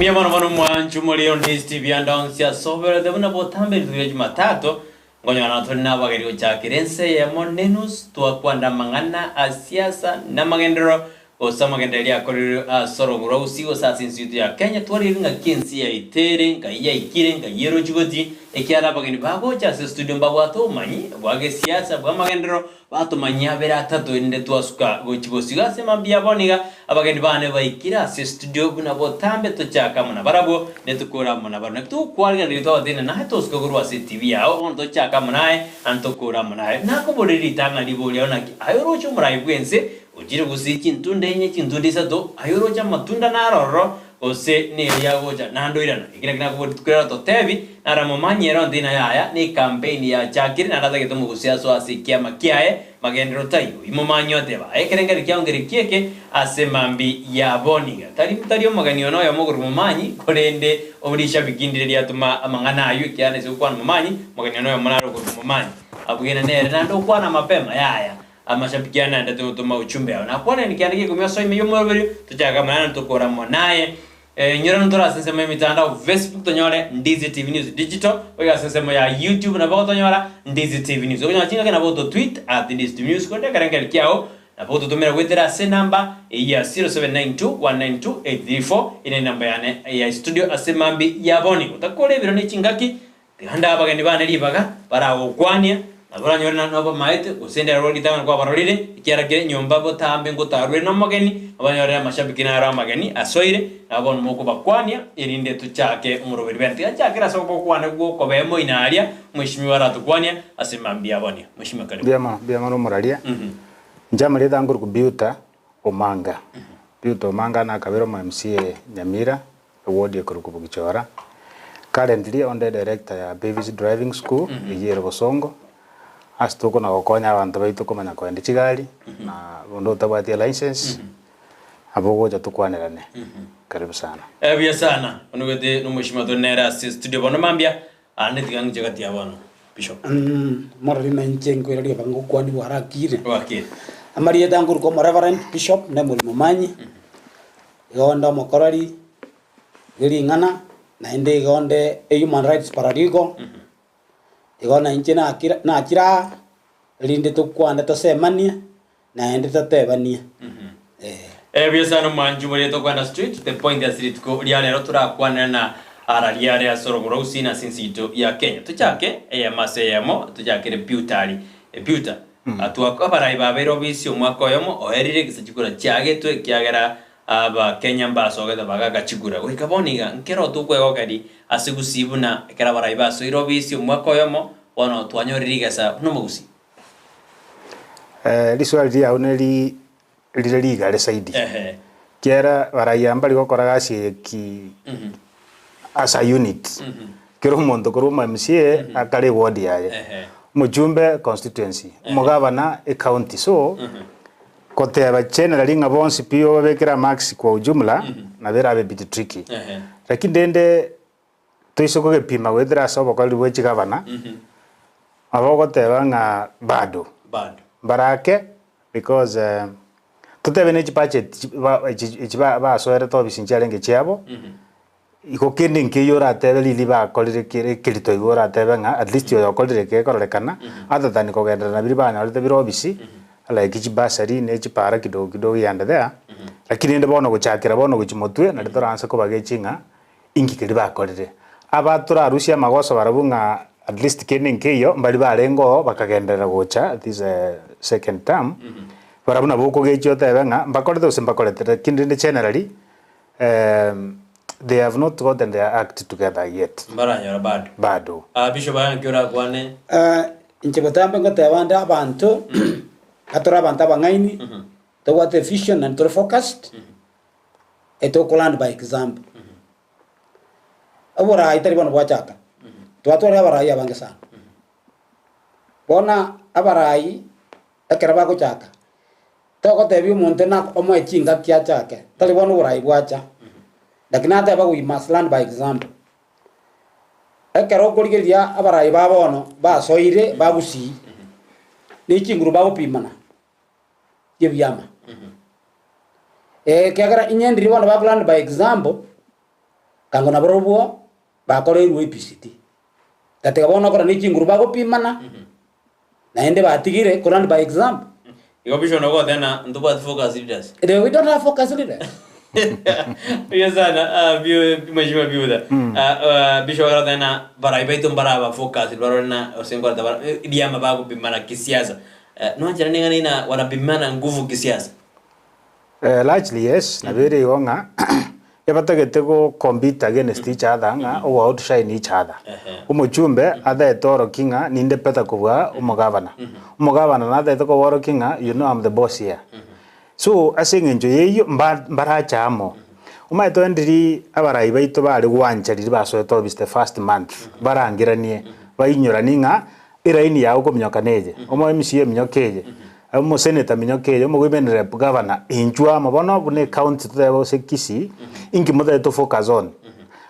Mbuya mono bono mwanchu more onde Steve ande onsi ase oberete buna botambe rituko ria Jumatatu, nkonyora tore nabageni gochakera ense eyemo nenusu twakwana amang'ana a siasa na amagenderero gose amagenderero akorirwe ase orogongo rwa Gusii gose ase ense yaito ya Kenya twarire ng'aki ense yaito ere nkai yaikire nkai erochi gochi ekiagera abageni bagocha ase estudio mbabwate obomanyi bwa gesiasa bwa amagenderero Batomanyia abere atato erinde twasuka gochia bosio ase mambia abo niga abageni baane baikire ase estudio buna botambe tochake amo nabarabwo ne tokore amo nabarabwo. Naki togokwarigania twabatebia naye tosuke korwa ase etibi yao bono tochake amo naye naende tokore amo naye. Nakoborerie ritang'ani riborio riao naki aye oroche omorai bw'ense ochire gose chintunda inye chintunda isato aye oroche amatunda naro ororo Gose neria agocha naende oirana. Eki nakio nakoboria rituko riaro totebi, naramomanye ere onde ng'a yaya nekampeini yachakire naende atagete omogusia asoe ase ekiama kiaye, magenderero taiyo. Imomanye oteba, Aye ekerengererio kiao nkereki eke ase mambi ya boniga. Tari tari omogeni one oyomo okorwa momanyi, korende oborishabiki ndire riatoma amang'ana ayio, ekiagera nase gokwana momanyi, omogeni one oyomo nare okorwa momanyi. Abugene nere naende okwana mapema, yaya. Amashabiki ane naende togotoma ujumbe ao. Nakwanire kianda gia ikomi ase ime y'omoroberio, tochake amo naye naende tokore amo naye. Inyora ntore ase ensemo y'emitandao Facebook tonyore Ndizi TV News Digital, goika ase ensemo ya YouTube nabo ogotonyora Ndizi TV News. Okonyora chingaki nabo oto tweet at Ndizi TV News korende ekerengerio kiao nabo ototomera goetera ase enamba eyio ya 0792192834 eye nenamba yane ya studio ase mambi ya boni. Otakore ebiro ne chingaki Tiga nde abageni baane ribaga baragokwanie, na baranyore nobamaete, gose ndero ritang'ani kwabarorire, ekiagera kere enyomba botambe ngotarure nomogeni, abanyorere amashabiki naro amageni asoire, nabo bono mokobakwania, erinde tochake omoroberi bwene. Tiga nchakere ase ogokwana gw'okobea moino aria, Mweshimiwa aratokwanie ase mambia abonia. Mweshimiwa karibu. Mbuya mono, mbuya mono omoraria. Inche amarieta ankorokwa Beauta Omanga. Beauta Omanga nakabere omo MCA Nyamira, Eward ekorokwa Bogichora. Currently onde director ya Babies Driving School eyio ere Bosongo, ase tokona gokonya abanto baito komanya koenda chigari na onde otabwati elicense nabo ogocha tokwanerane. Karibu sana. Eh, buya sana. Onogete nomweshimiwa tore nere ase studio bono mambia, aande tiga ng'iche gati ya bono. Bishop. Morori na inche nkoira rioba ngokwanigwa arakire. Gwakire. Amarieta nkoruka omoreverend bishop Nemuel Momanyi. Igo onde omokorori bwe ring'ana, naende igo onde a human rights paralegal, igo na inche nakira nachire aa, erinde tokwane tosemanie, naende totebanie, eh. Ebuya sana omwanchi omoria tokwana straight to the point ase rituko ria rero torakwanera na araria are ase orogoro gusii na ase ense yaito ya Kenya. Tochake eyemo ase eyemo tochakere Peter aria. Peter, Atwakwe abarai babeire obisi omwaka oyomo oerire gese chikura chiagetwe ekiagera Abakenya mbasogete bagaka chikura. Goika bono iga nkero tokwegokeri ase gusii buna ekero abarai basoire obisi omwaka oyomo bono twanyorire rigesa buna omogusii. Riswali riao neri rire rigare zaidi. Ehe. Kiagera barai aba mbari gokora gasi eye ki as a unit. Kera omonto korwa omo MCA akare eward yaye, Ehe. omochumbe constituency, omogavana ecounty. So, goteba generally ng'a bonsi pi obabekere amarks kwa ujumla, nabo erabe a bit tricky. Ehe. Lakini rende toise kogepima goetera ase obokoreri bwe chigavana, nabo ogoteba ng'a bado, Bado. mbarake because totebe ne chibudget chi ba echi echi ba basoerete ofisi nchiarenge chiabo, igo kende nkeiyo oratebe riria bakorire kere ekerito igo oratebe ng'a at least oyo okorire eke gekororekana, other than kogenderera na biria banyorete bire ofisi, like chibursary ne chipara kidogo kidogo here and there, lakini rende bono gochakera bono gochia motwe nario toraanse kobagechi ng'a inki keria bakorire. Aba torarusie amagoso barabwo ng'a at least kende nkeiyo, mbari barenge oo bakagenderera gocha this second term, barabwo nabo okogechia otebe ng'a mbakorete gose mbakorete, lakini rende generally they have not gotten their act together yet. Mbaranyora bado. Bado. Ah, Bishop aya nki orakwane? Inche botambe ngoteba nde abanto, gatore abanto abang'aini, tobwate evision naende tore focused, etokolearn by example. Oborai tari bono bwachaka, twatwarire abarai abange sana. Bono abarai ekero bagochaka, togotebia omonto na omoe chingaki achake, tari bono oborai bwacha, lakini nateba we must learn by example. Ekero okorigereria abarai ba bono basoire bagusii, ne chinguru bagopimana. Ebiama. Ekiagera inye ndiri bono ba learn by example, Kango nabarobwo bakoreirwe ABCD. Tatiga bono okora ne chinguru bagopimana, naende batigire korende by example. Igo bishop nabo ogoteba ng'a ntobwati focus leaders. They, we don't have focus leaders. Buya sana ah, Biu- mheshimiwa Biutha. Ah, ah, bishop agaroteba ng'a barai baito mbaraba focus barore na gose nkoreta bara eh, ebiama bagopimana kisiasa. Eh, nwanchera ning'ana ina wanapimana nguvu kisiasa. Eh, largely yes, nabo ere igo ng'a ebatagete go compete against each other ng'a ogo outshine each other. Omochumbe atagete oroki ng'a ninde better kobua omogavana. Omogavana natagete koba oroki ng'a you know I'm the boss here. So ase eng'encho ya eyio mba mbarache amo. Omanyete onye ndiri abarai baito bare gwancha riria basoete office the first month, barangeranie, bainyoranie ng'a Eraini yao kominyoka neye, omo MCA minyoka eye, omo senator minyoka eye, omo women rep, governor, inchuo amo bono buna ecounty totebe gose Kisii, inki motagete to focus on?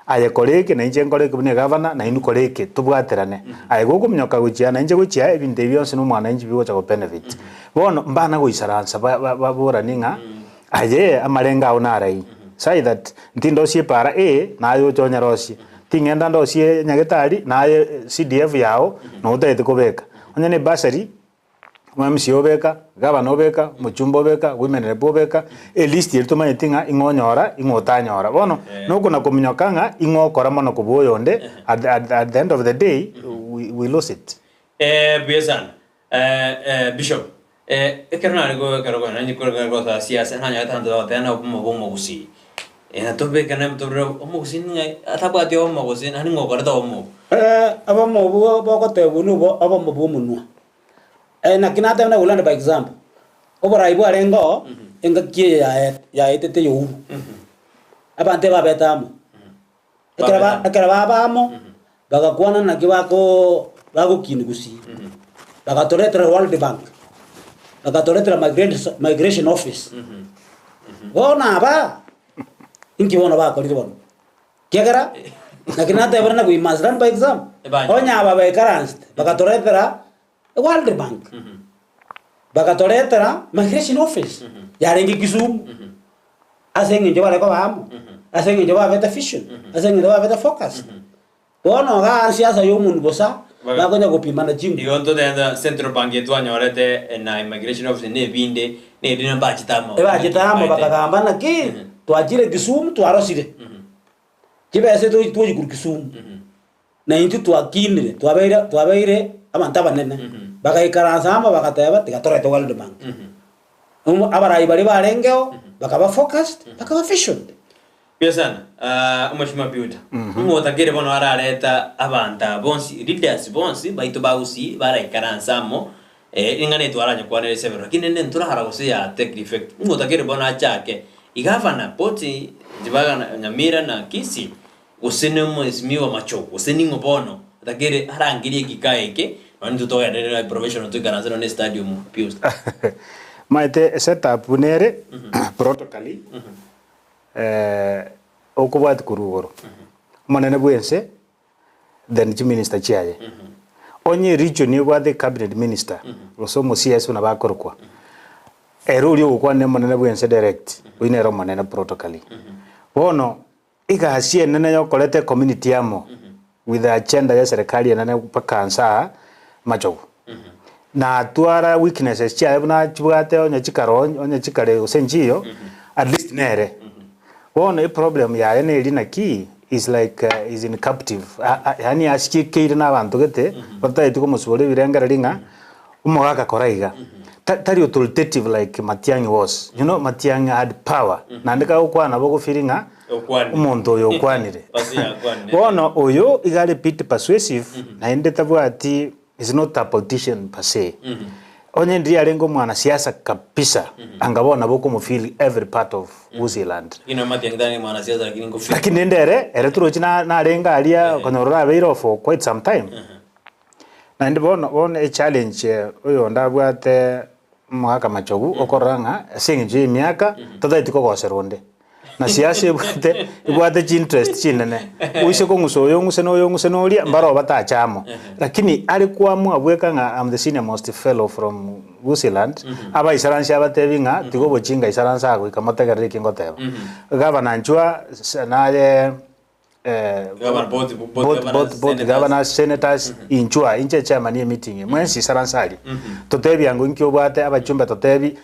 Aye kora eke na inche nkore eke buna egavana, na inwe kora eke, tobwaterane. Aye gokominyoka gochia aa na inche gochia aa, ebinto ebi bionsi na omwananchi bigocha go benefit. Bono mbana goisaransa ba- ba- baboranie ng'a aye amarengo ao narai, such that ntindosie epaara A, naye oche onyerosie. Ting'enda ndosie nyagetari, naye CDF yao noo otagete kobeka. Onye ne bursary, omo MCA obeka, gavana obeka, omochumba obeka, women rep obeka, elist eria tomanyeti ng'a ing'o onyora, ing'o otanyora. Bono, nokona kominyoka ng'a ing'o okora mono kobua oyonde, at at at the end of the day, we we lose it. Buya sana Bishop, ekero nare ekero gosoa siasa nanyorete abanto bagoteba ng'a obomo bwa omogusii, natobekane tobe omogusii ng'ai atabwati obomo gose naende ng'o okoreta obomo obo? Obomo obwo bogotebwa nigo obomo bwa omonwa. Naki nateba na we learn by example, oborai bwarenge oo, engaki eye yaye yaetete ya Uhuru, abanto ebabete amo. Ekero ba ekero baba amo, bagakwana naki bakoo bagokini gusii, bagatoretera World Bank, bagatoretera migrant migration office. Bono aba, inki bono bakorire bono? Kiagera, naki natebire na we must learn by example. Ebanyo. Onye aba baikaransete, bagatoretera World Bank, bagatoretera migration office, yarenge Kisumu. Ase eng'encho bare koba amo, ase eng'encho babete vision, ase eng'encho babete focused. Bono igaa siasa ya omonwe bosa, bakonya gopimana chinguru. Igo ntoteba Central Bank eye twanyorete na Immigration Office na ebinde, na ebi mbachete amo. Ebachete amo bakagamba naki, twachire Kisumu twarosire, chibesa tochi tochi korwa Kisumu, na intwe twakinire, twabeire twabeire abanto abanene, bagaikaransa amo bagateba tiga torete World Bank. Omo abarai baria barengeo, bakaba focused, bakaba visioned. Buya sana ah, omweshimiwa Builder. Ng'o otakere bono arareta abanto aba bonsi, leaders bonsi baito ba Gusii baraikaranse amo eh, ring'ana eri twaranyekwanere several lakini rende ntorara gose ya take effect. Ng'o otakere bono achake igavana poti Ntibaga Nyamira na Kisii Gose nomwesimigwa machogu, gose ning'o bono otakeire arangerie egikaa eke, nonya intwe togenderere professional toikaranse nonya estadium Pius. Maete esetup buna ere protocally okobwati korwa igoro, omonene bwa ense then chiminister chiaye. Onye eregion ebwate ecabinet minister gose omo CS buna bakorokwa, ere oria ogokwana omonene bwa ense direct, oyio nere omonene protocally. Bono Egasi enene yokoreta ecommunity amo with the agenda ya eserekari enene mpaka nse aa machogu. Natwara weaknesses chiaye buna chibwate onye chikare onye chikare gose nchiyo at least nere. Bono eproblem yaye neri naki is like is in captive yaani asiekeire na abanto gete batageti komosubora ebirengererio ng'a Omogaka kora iga, tari authoritative like Matiang'i was. You know, Matiang'i had power. Naende kagokwana nabo ogofeel ng'a Okwanire. omonto oyo okwanire. Basi yakwanire. Bono oyo iga are bit persuasive, naende tabwati, is not a politician per se. Onye ndiria arenge omwanasiasa kabisa, anga bono nabo okomofeel every part of Gusii land. Lakini nonya Matiang'i tarenge mwanasiasa lakini ngofeel. Lakini rende ere, ere torochi na- narenge aria, okonyora orabeire oo for quite some time. Naende bono bono echallenge oyonde abwate omogaka machogu okorora ng'a ase eng'encho ya emiaka totageti kogosera onde. Na siasa ebwate ebwate chiinterest chinene, oise kong'usa oyo ong'use na oyo ong'use na oria mbaro batache amo. Lakini are koamua bweka ng'a am the senior most fellow from Gusiiland, abaisaransi abatebi ng'a tiga obochinga isaransa aa goika motegerere eki ngoteba. Gavana Nchwa naye. Governor, both- both both, governors, both, both senators. governors, senators, inchwa inche chairman ye meeting eye, mwensi isaranse aria. Totebi ango inki obwate abachumbe totebi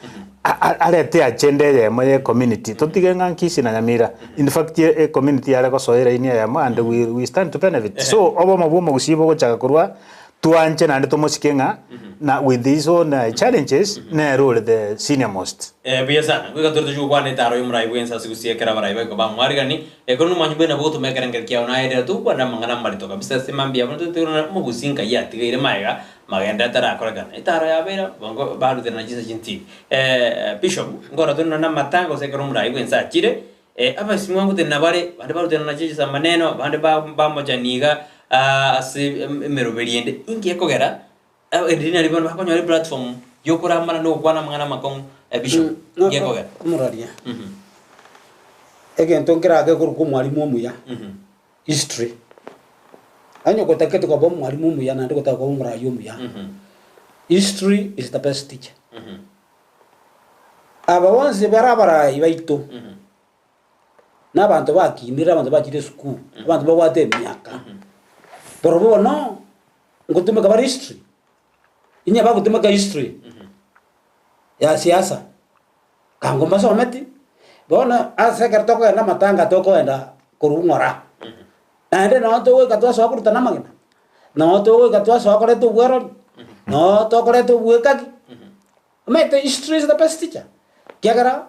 a- a- arete agenda eyemo ye community totige ng'a Kisii na Nyamira in fact e ecommunity yare gosoa eraini eyemo and we, we stand to benefit. So obomo bwa omogusii bogochaka korwa twanche naende tomosike ng'a na with his own challenges nere ore the senior most. Eh, buya sana. Goika tore tochie gokwana etaro y'omorai bw'ense ase gusii ekero abarai baye bamwarigani, ekero nomanyi bwene bogotoma ekerengero kiao naye rero togokwana amang'ana amarito kabisa ase mambia bono tote korora omogusii nkai atigaire magega magende atarakorekana. Etaro yabeire bwango barutera na chinsa chintini. Eh, Bishop, nkoro tore nonye namatanga gose ekero omorai bw'ense achire, eh, abasimwa ngotenena bare, bande barutera na chinsa amaneno, abande ba bamochani iga ase emeroberi ende, inki ekogera Erinde nario bono bakonyora eplatform yokoramana na ogokwana amang'ana amakong'u ebishop inki ekogera? Omoraria, egento nkerake korokwa omwalimu omuya, history. Onye gotagete koba omwalimu omuya naende gotaka koba omoraia omuya, history is the best teacher. Aba bonsi bare abarai baito, na abanto bakinire, abanto bachire esukuru, abanto babwate emiaka, barobwo bono Ngotumeka bare history, inye bagotumeka history ya siasa, kango mbasometi, bono ase ekero tokogenda amatanga tokogenda korwa ng'ora, naende noo togoika twasoa korutana amagena, noo togoika twasoa koreta obwerori, noo tokoreta obwekagi, omanyete history is the best teacher, ekiagera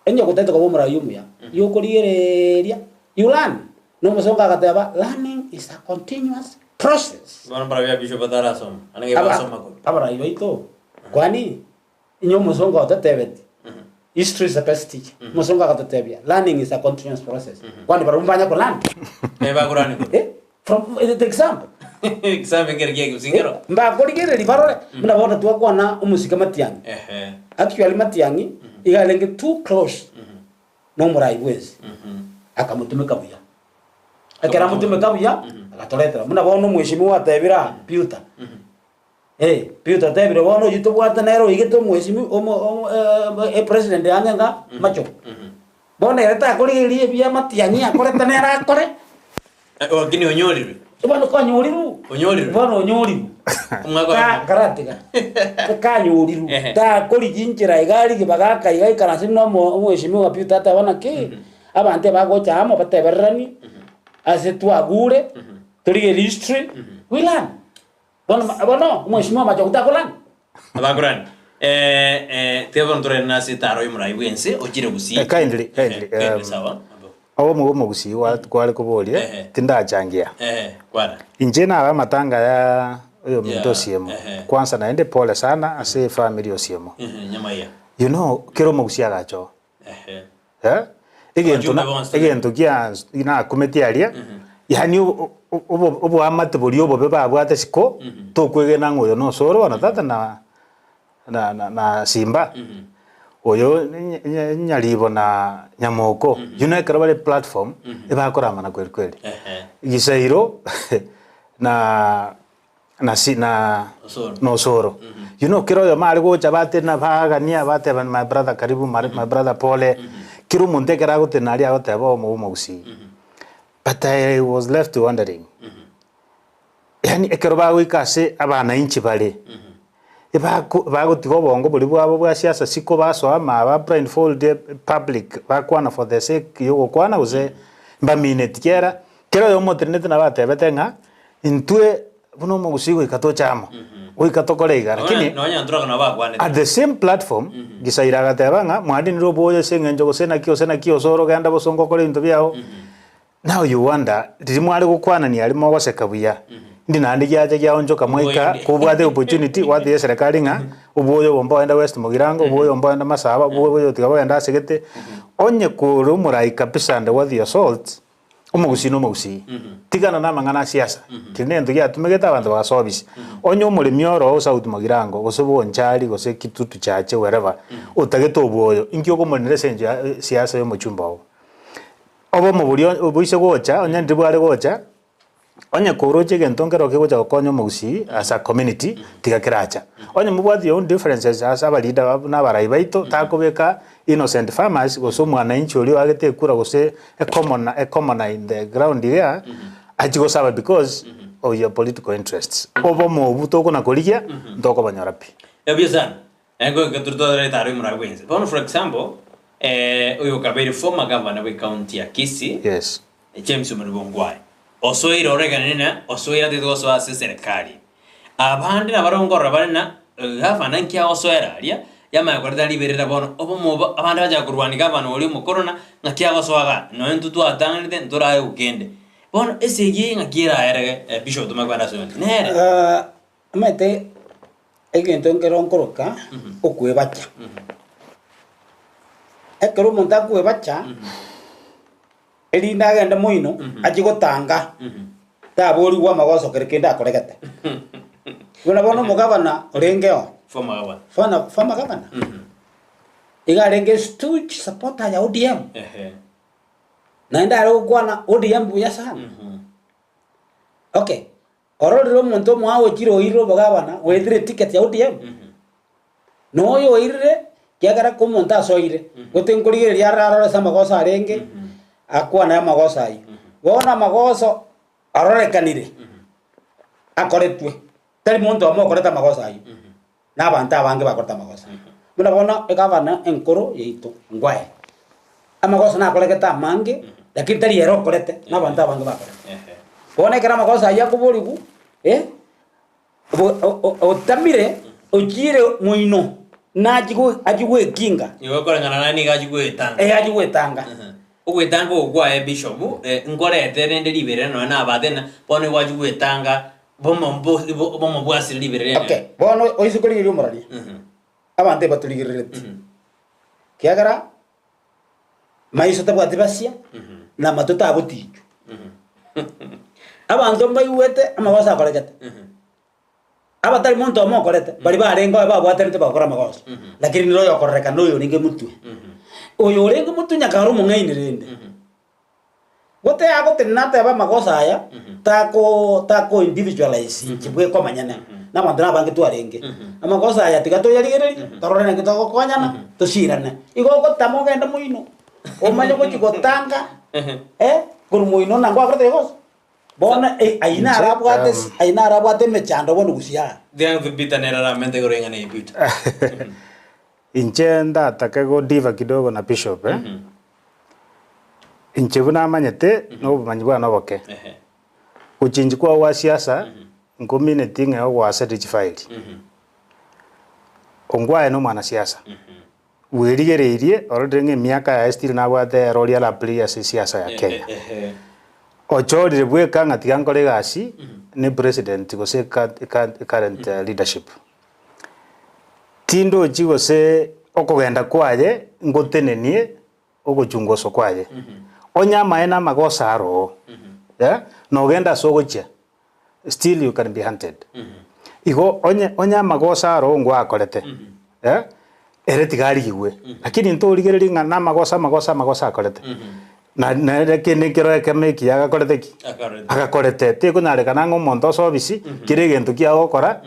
onye gotagete koba omorai omuya, igo okorigereria you learn, na omosongo agateba learning is a continuous process. Bono mbarabwo ya bishop batarasoma, naende ngai basoma korwa. Abarai baito, kwani inye omosongo ototebeti history is the best teacher, omosongo agatotebia learning is a continuous process, kwani barabwo mbanya ko learn? Eh, bakorani korwa. Eh, from the example. Example ekero kia gusii nkero. Mbakorigereria barore buna bono twakwana omosike Matiang'i. Ehe. Actually Matiang'i iga arenge too close nomorai bwensi akamotumeka buya. Ekero amotumeka buya agatoretera buna bono omweshimiwa atebire aa Peter. Eh, Peter otebire bono oyio tobwate nere oigete omweshimiwa omo omo epresident ang'e ng'a machogu. Bono ere takorigereria ebiya Matiang'i akorete nere akore. Lakini onyorirwe. Bono kwanyorirwe. Onyorirwe. Bono onyorirwe. Omwaka Ta- oyomo. karatiga. Kanyorirwe. Ehe. Takorigia inchera iga arigie bagaka iga ikaranse buna omo- omweshimiwa Peter ateba naki, abanto ebagocha amo batebereranie, ase twagure, torigererie history, we learn. Bono bono omweshimiwa Machogu takolana? Abakurani, eh, eh, tiga bono torende ase etaro y'omorai bw'ense ochire gusii. Eh, kindly, kindly, Eh, kindly, um, sawa. Abo. Obomo bw'omogusii gwa- kware koboria, Ehe. tindachangia. Eh, kwana. Inche nabe amatanga ya oyominto Yeah, Osiemo. ehe. Kwanza naende pole sana ase efamiri ya Osiemo. Ehe, nyamaiya. You know, kera omogusii agacha oo. Ehe. Eh? Egento Abajumbe na bonsi. egento kia nakumeti aria, yaani obo obo oboamate boria obobe babwate isiko, tokwegena ng'a oyo nosoro bono tata na na na na simba, oyo nya nya nyaribo na nyamoko, you know ekero bare platform, ebakoramana kweri kweri. Ehe. Gisairo na na si na Osoro. na osoro. You know kera oyomo are gocha batena bagania bateba my brother karibu my my brother pole, kera omonto ekero agotena aria agoteba omo omogusii. But I was left wondering, yaani ekero bagoika ase abananchi bare, ebako bagotiga obongo boria bwabo bwa siasa siko basoa ama ba blindfold public bakwana for the sake ya ogokwana gose mbamineti kera, kera oyomo otenenete nabo atebete ng'a Intwe buna omogusii goika toche amo, goika tokore iga. Lakini Nonya ntoraka nabo bakwanete. at the same platform, Gisaira agateba ng'a mwadinire oboyo ase eng'encho gose naki gose naki gose orogenda bosongo okore ebinto biao. Now you wonder, riria mware gokwanania aria mogoseka buya, ndi naende giacha giaonchoka mwaika Oboyo kobwate opportunity gwatebia eserekari ng'a oboyo obo mbogende West Mugirango, oboyo mbogende Masaba, oboyo tiga bogende ase gete. Onye kore omorai kabisa and worthy your salt, Omogusii na omogusii, tigana na amang'ana a siasa, keria negento giatumegete abanto bagasobisia. Onye omoremi oro o South Mugirango, gose Bonchari, gose Kitutu Chache wherever, otagete obwoyo, inki okomorinera ase engencho ya siasa ya omochumba oo? Obomo boria oboise gocha, onye ndiri bware gocha. Onye koroche egento nkero kegocha gokonya omogusii as a community, tiga keracha. Onye mobwate your own differences ase abaleader ba buna abarai baito, takobeka innocent farmers gose omwananchi oria oagete ekura gose a commoner a commoner in the ground igaa, achie gosaba because of your political interests. Obomo obwo tokona korigia, ntokobonyora pi. Ebuya sana. Naende goika tore torete aro omorabwo bwense. Bono for example, oyo okabeire former governor bwe county ya Kisii, Yes. James Omariba Ongwae, osoire oregane ng'a osoire atagete gosoa ase eserekari. Abande nabarabwo nkorora bare ng'a gavana nki agosoera aria, yamanya koreta riberera bono obomo obo abande bachaka korwania gavana oria omokoro ng'a ng'aki agosoa igaa, nonye intwe twatang'anete ntorae gokende. Bono esegi eye ng'aki eraerege Bishop tomanye kogenda ase oyonde nere. Omanyete egento nkero nkoroka okwebacha. Ekero omonto akwebacha, erinde agende moino achie gotanga taborigwe amagoso kere kende akoregete. Buna bono omogavana orengeo, Former governor. fana former governor, iga arenge staunch supporter ya ODM, Ehe. naende are gokwana ODM buya sana. Okay, Ororire omonto omoao ochire oirire obogabana goetera eticket ya ODM? Na oyo oirire kiagera ko omonto asoire, gote nkorigereria arore arore ase amagoso arenge, akwane amagoso ayio. Bono amagoso arorekanire, akoretwe, tari monto omo okorete amagoso ayio, na abanto abange bakorete amagoso ayio. Buna bono egavana enkoro yaito ngwae, amagoso nakoregete amange, lakini tari ere okorete, na abanto abange bakorete. Bono ekero amagoso ayio akoborigwa, eh, bo- o- o- otamire ochiire moino, nachie go achie goekinga, Igo koreng'ana naye nigo achie goetanga. eh achie goetanga. Ogoetanga okwo kwaye bishop, nkorete rende riberera nonya na Abathena, bono nigo achia goetanga Bomobwasire riberera rinene. Okay, bono oise korigereria omoraria, abanto ebatorigerereti, kiagera maiso tabwati basia, na amato tagotichwa. Abanto mbaigwete amagoso akoregete, abatari monto omo okorete, baria barenge oye babwatanete bagokora amagoso, lakini nere oyokorerekana noyo orenge motwe. Oyo orenge motwe nyakare omong'aini rende. Gote agotenena atebe amagoso aya, tako tako individualize inche bweka omonyene, na abanto nabange twarenge. Amagoso aya tiga toyarigererie, torore naki togokonyana, tosirane. Igo ogotama ogende moino, omanye gochia gotanga eh, korwa moino na ngwakorete egoso. Bono ayio naro abwate ase ayio naro abwate emechando bono gusii aa. Tiga Peter nere aramente igoro y'eng'ana eye Peter. Inche ndatake go differ kidogo na bishop eh. Inche buna amanyete na obomanyi bwane oboke, gochinchi kwao gwa siasa nkomineti ng'a ogoasete chifaili. Ongwae na omwanasiasa, bwerigereirie ororire ng'a emiaka yaye still nabwate erori ara play ase esiasa ya Kenya. Ochorire bweka ng'a tiga nkore egasi ne president gose current leadership. Tindochi gose okogenda kwaye ngotenenie ogochungoswa kwaye. Onye amaene amagoso aroo, eh, nogende ase ogochia, still you can be hunted. Igo onye onye amagoso aroo ngwakorete, eh, ere tiga arigigwe. Lakini ntorigereria ng'a namagoso amagoso amagoso akorete. Na nere kende nkero ekemo ekiya agakorete ki? Akorete. Agakorete. Tekonyarekana ng'a omonto ase ofisi, kera egento kiagokora,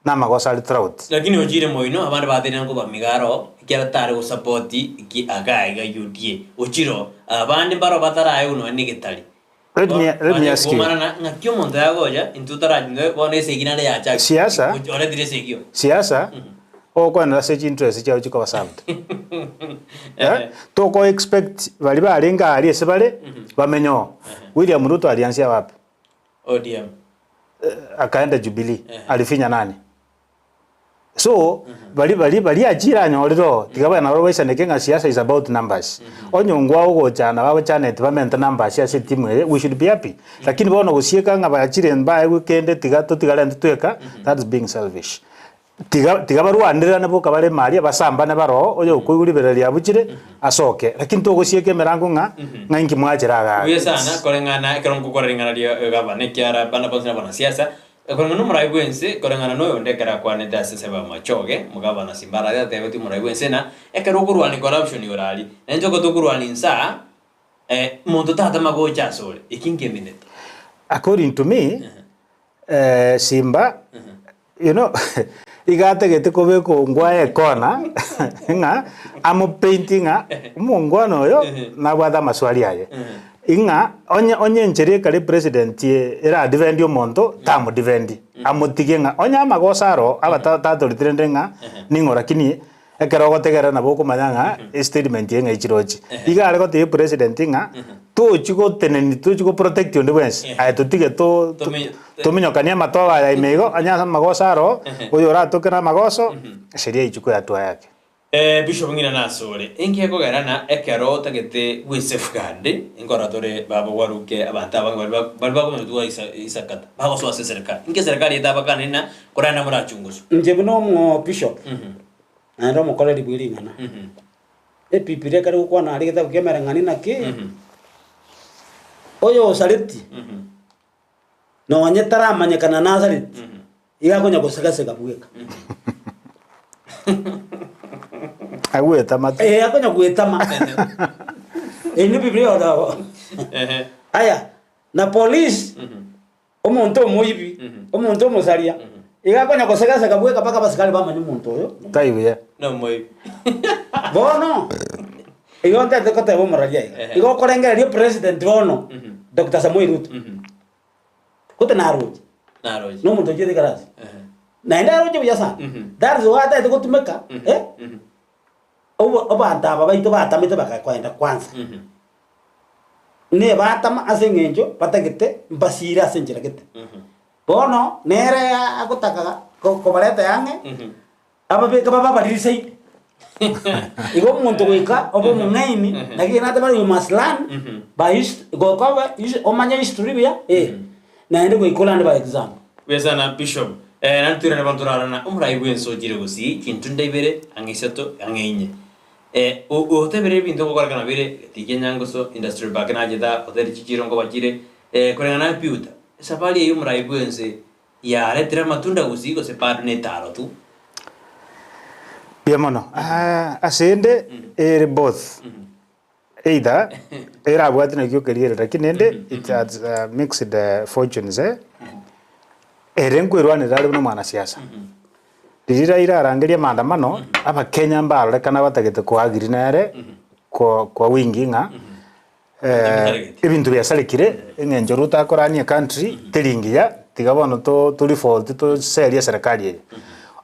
namagoso are throughout. Lakini ochire moino abande batenena nkobamiga aro, ekiagera tare gosapoti ki agaa iga UDA. Ochire oo, abande mbaro bataraegwe nonya negetari. Let me, let me ask you. Komanana ng'aki omonto yagocha intwe torachi bono esegi naende yachakire. Siasa. Oretire esegi oo. Siasa, ogokoenera ase chinterest chiao chikoba served. Eh, toko expect baria barenge aria ase bare, bamenye oo. William Ruto alianzia wapi? ODM. Akaenda Jubilee, alifinya nani? So, bari bari bari achire anyorire oo, tiga baye nabo baisaneke ng'a siasa is about numbers. Onye ongwa ogochana bagochaneti bamente numbers ase etimu eye, we should be happy. Lakini bono gosieka ng'a bachire mbaegwe kende tiga totigare intwe tweka, that's being selfish. Tiga tiga barwanererane boka bare ime aria, basambane baroo, oyo okoigwa riberera riabuchire, asoke. Lakini togosieka emerango ng'a, ng'a inki mwachera igaa. Buya sana koreng'ana ekero ngokora ring'ana ria gavana ekiara bana bonsi na abanasiasa, Koreng'ana nomorai bw'ense, koreng'ana noyonde ekero akwanete ase ensemo ya machoge, omogabana Simbarati atebetie omorai bw'ense ng'a ekero okorwania corruption igoro aria, naintwe ekero tokorwania inse aa, monto tatama gocha asore, eki nkemineti. According to me, Simba, you know, iga atagete kobeka ongwae ekona ng'a amopaint ng'a omongwana oyo nabwate amaswali aye. Ing'a onye onye enchera ekare president era defend omonto tamodefend, amotige ng'a onye amagoso aro aba tatoretire rende ng'a ning'o lakini Ekero ogotegerera nabo okomanya ng'a estatement eye ng'a echirochi. Iga are gotebia president ng'a tochi goteneni tochi go protect onde bwensi, aye totige to to tominyokanie amatobe aya ime igo onye ase amagoso aro, oyo oratoke na amagoso, sheria ichukue hatua yake. Bishop ng'ina nasore, inki gekogera na ekero otagete gwe safeguard, nkorora tore baba gwaruke abanto abange baria baria bakomanya gotugwa isa isakata, bagosoa ase eserekari. Inki eserekari etabakane na korende morachunguswe? Inche buna omo bishop, naende omokoreri bwe ring'ana, Ebibilia ekare gokwana aria egetabu kia Emereng'anio naki, oyosareti, nonye taramanyekana nasareti, iga akonya gosegasega bweka. Agwetama tu. Eh, akonya gwetama. Eye ne Biblia egoteba bo. Aya, na polisi, Omonto omoibi, omonto omosaria, iga akonya gosegasega bweka mpaka abasikari bamanye omonto oyo. Tai buya. Nomoibi. Bono, igo ntete goteba omoraria iga, Ehe. igo okorengereria opresident bono, Doctor Samoei Ruto, gote naroche, Naroche. na omonto ochiete ekerasi, Ehe. naende aroche buya sana, that is why atagete gotumeka, eh, obo abanto aba baito batamete bagakoenda kwanza. Nebatama ase engencho batagete mbasiire ase enchera gete. Bono nere agotaka kobareta ang'e, ababeke babe abariri zaidi. Igo omonto goika obe omong'aini, naki ekero nateba you must learn by his goika obe his omanye history buya, eh, naende goika olande by example. Buya sana Bishop. Eh, naende toirane bono torarana omorai bwense ochire gosii chintunda ibere ang'e isato ang'e inye. Otebire ebinto ngokorekana bire geticha enyangoso, industry park nachete aa, hoteli chichire nkoba chire, koreng'ana na Peter, esafari eyio omorai bwense yaretire amatunda gusii gose bado netaro tu? Mbuya mono. Ase ende ere both, either erabwate nakio okerigereria lakini ende it has mixed fortunes ere nkoirwanera are buna omwanasiasa. Riria Raila arangerie amaandamano, abakenya mbarorekana batagete koagiri nere kwa kwa wingi ng'a ebinto biasarekire eng'encho Ruto akoranie ecountry teri ngiya tiga bono to torefault toserie eserekari eye.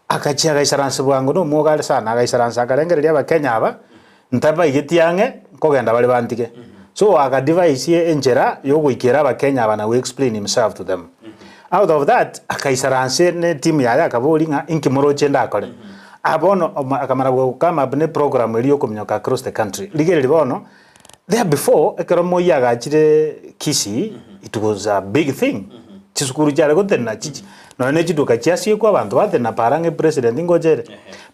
Agachia agaisaransa bwango na omwoga are sana agaisaransa akarengereria abakenya aba ntabaigetie ang'e nkogenda bare bantige. So aka devise enchera yogoikera abakenya aba na go explain himself to them. Out of that akaisaransa ne team yaye akaboria ng'a inki moroche ndakore. Ah bono akamara go come up ne program eria yokominyoka across the country. Rigereria bono, there before ekero Moi agachire Kisii it was a big thing. Chisukuru chiare gotenena chichi nonya ne chiduka chiasiekwa abanto batenena para ng'a epresident ngocha ere.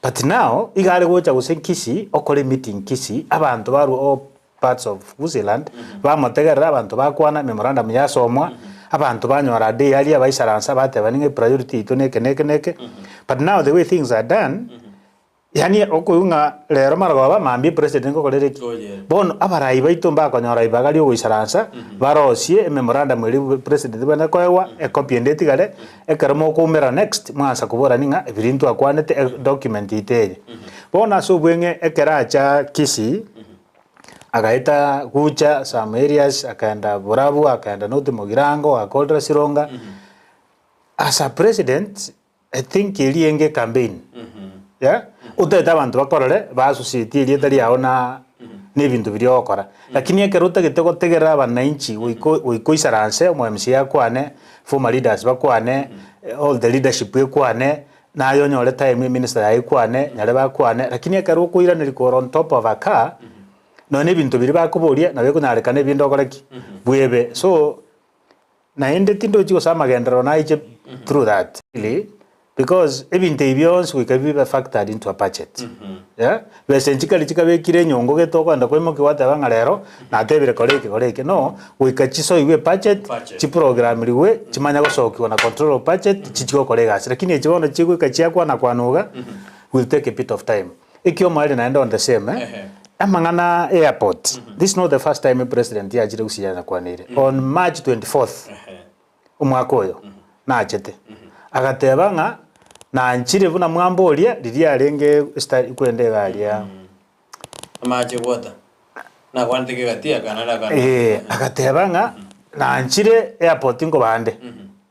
But now iga are gocha gose Kisii okore emeeting Kisii abanto barwa all parts of Gusiiland bamotegerera abanto bakwana memorandum yasomwa abanto banyora ade aria baisaransa bateba ning'a epriority yaito neke neke neke. But now the way things are done Yaani okoigwa ng'a rero marogoba mambia epresident ngokorere ki? Bono abarai baito mbakonyora ribaga riogoisaransa barosie ememorandum eria president bwene koegwa ecopy ende etigare ekero mokoumera next mwansa koborani ng'a ebiria ntwakwanete edocument yaito eye. Bono ase obweng'e ekero acha Kisii agaeta Gucha some areas akaenda Borabu akaenda North Mugirango agakorera Sironga as a president I think eria enge ecampaign yeah otagete abanto bakorore ba associate erieta riao na na ebinto biria ogokora lakini ekero otagete gotegerera abananchi goika goika oisaranse omo MCA akwane, former leaders bakwane, all the leadership ekwane, naye onyore time eminister yaye ekwane, nyarebe akwane, lakini ekero okoiraneria kore on top of a car, nonya na ebinto biria bakoboria nabo ekonyarekana ebinde okore ki? Bwebe. So. Naende tindochi gose amagenderero naiche through that really because ebinto ebi bionsi goika bibe factored into a budget yeah besa nchikari chikabekire enyongo gete okoenda koimokia gwateba ng'a rero natebire kora eke kora eke no goika chisoigwe ebudget Budget. chiprogramiriwe chimanye gosokiwa na control of budget chichi gokora egasi lakini echi bono chigoika chiakwana kwana iga will take a bit of time. Ekiomoerio naende on the same eh, Ehe. amang'ana airport this is not the first time president yachire gusii yanakwaneire on March 24th Ehe. Omwaka oyo nachete, agateba ng'a nanchire buna mwamboria riria arenge esitari kwenda iga aria. Amache gwota. Nakwanete kegati akana akana. Ee, agateba ng'a nanchire airport nkobande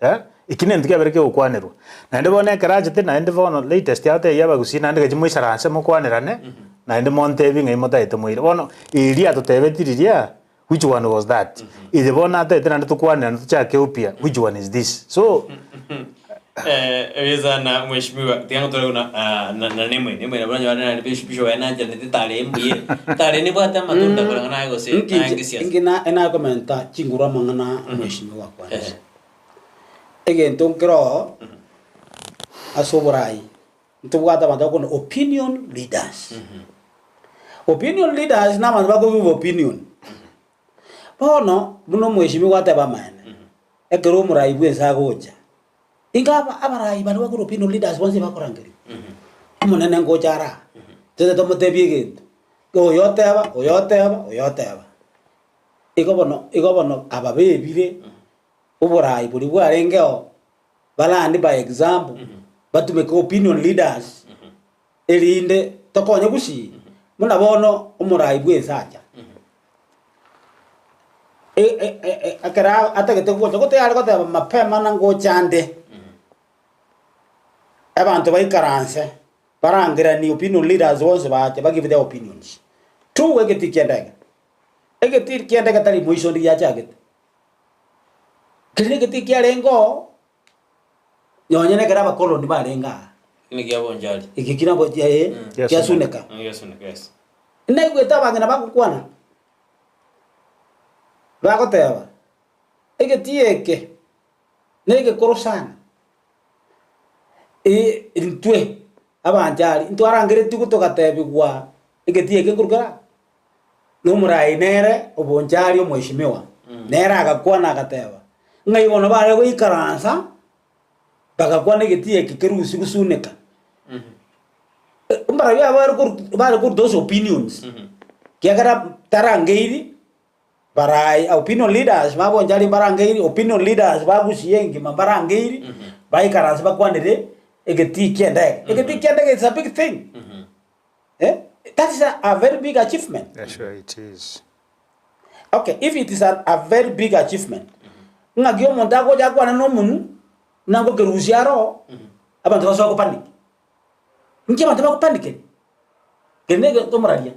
eh, eki nento kiabere kegokwanerwa. Naende bono ekero achete naende bono latest agotebi abagusii naende gachia moisaranse mokwanerane, naende montebi ng'ai motaete moire. Bono eria atotebeti riria Which one was that? Eye bono natagete naende tokwanerane tochake upya, which one is this? So, Eh, ebisana mheshimiwa tiga ngotore buna ah, na na nemwe nemwe nabo nanyora nare bishop bishop aye nancheranete tare mbuye tare nebwate amatunda koreng'ana naye gose naye ngesiasa Inki na enakomenta chinguru amang'ana mheshimiwa akwanete. Egento nkero ase oborai Ntobwate abanto bakorwa opinion leaders. Opinion leaders na abanto bako give opinion. Bono, buna omweshimiwa gwateba amaene, ekero omorai bwa ense agocha, inga aba abarai baria bakorwa opinion leaders bonsi bakorangerigwa. Omonene ngocha are aa, toche tomotebie egento, oyo oteba, oyo oteba, oyo oteba. Igo bono igo bono aba bebire, oborai boria bwarengeo. Barandi by example, batumeke opinion leaders erinde tokonye gusii buna bono omorai bwense acha. E- e- e- e- Ekero atagete gocha gote yare goteba mapema na ngocha nde, abanto baikaranse barangeranie opinion leaders bonsi bache ba give their opinions. Two egetii kia endege, egetii kia endege tari moiso onde giachagete. Keria negetii kiarenge oo, nonye nekero abakoloni barenge aa. Kende kia bonchari. Eke kina bo eh, giasuneka. Giasuneka, yes. Naigwete abang'ina bagokwana, bagoteba, egetii eke negekoro sana, eh intwe abanchari ntwarangeretigwe togatebigwa egetii eke nkorwa kere aa. Nomorai nere obonchari omweshimiwa, nere agakwana agateba, Ng'ai bono bare goikaransa bagakwana egetii eke kerusia gosuneka? Mbarabwo aba bare koru bare koru those opinions, kiagera tarangeiri barai opinion leaders ba bonchari mbarangeiri, opinion leaders ba gusii engima mbarangeiri, baikaranse bakwanere egetii kia endege. Egetii kia endege is a big thing. Eh, that is a, a very big achievement. Yeah, sure it is. Okay, if it is a, a very big achievement, ng'aki omonto agocha akwane na omonu, buna ngokerusia aro, abanto basoa kopanic. Inki abanto bagopanikeri? Keri na egento omoraria,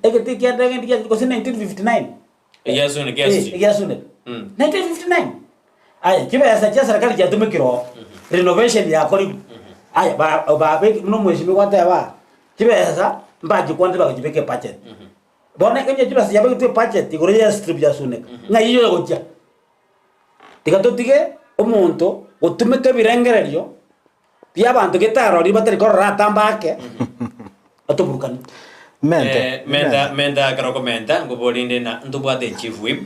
egete kia ndege ndi kia gose 1959. Egiasuneka Eh, esuti. egiasuneka. Mm. 1959. Aya, chibesa chia serikali chiatumekire oo, renovation yakorigwe. Aya, ba ba buna omweshimiwa gwateba, chibesa mbachikwanete bagachibeka ebudget. Bono onye chibesa chiabegetwe ebudget igoro ya estrip ya Suneka, ng'ai eywo egochia? Tiga totige omonto gotumeka ebirengererio bia abanto getarorire batari korora atambe ake, batoburukanie. Mente, Eh, menta menta ekero okomenta nkoborinde na ntobwate echief whip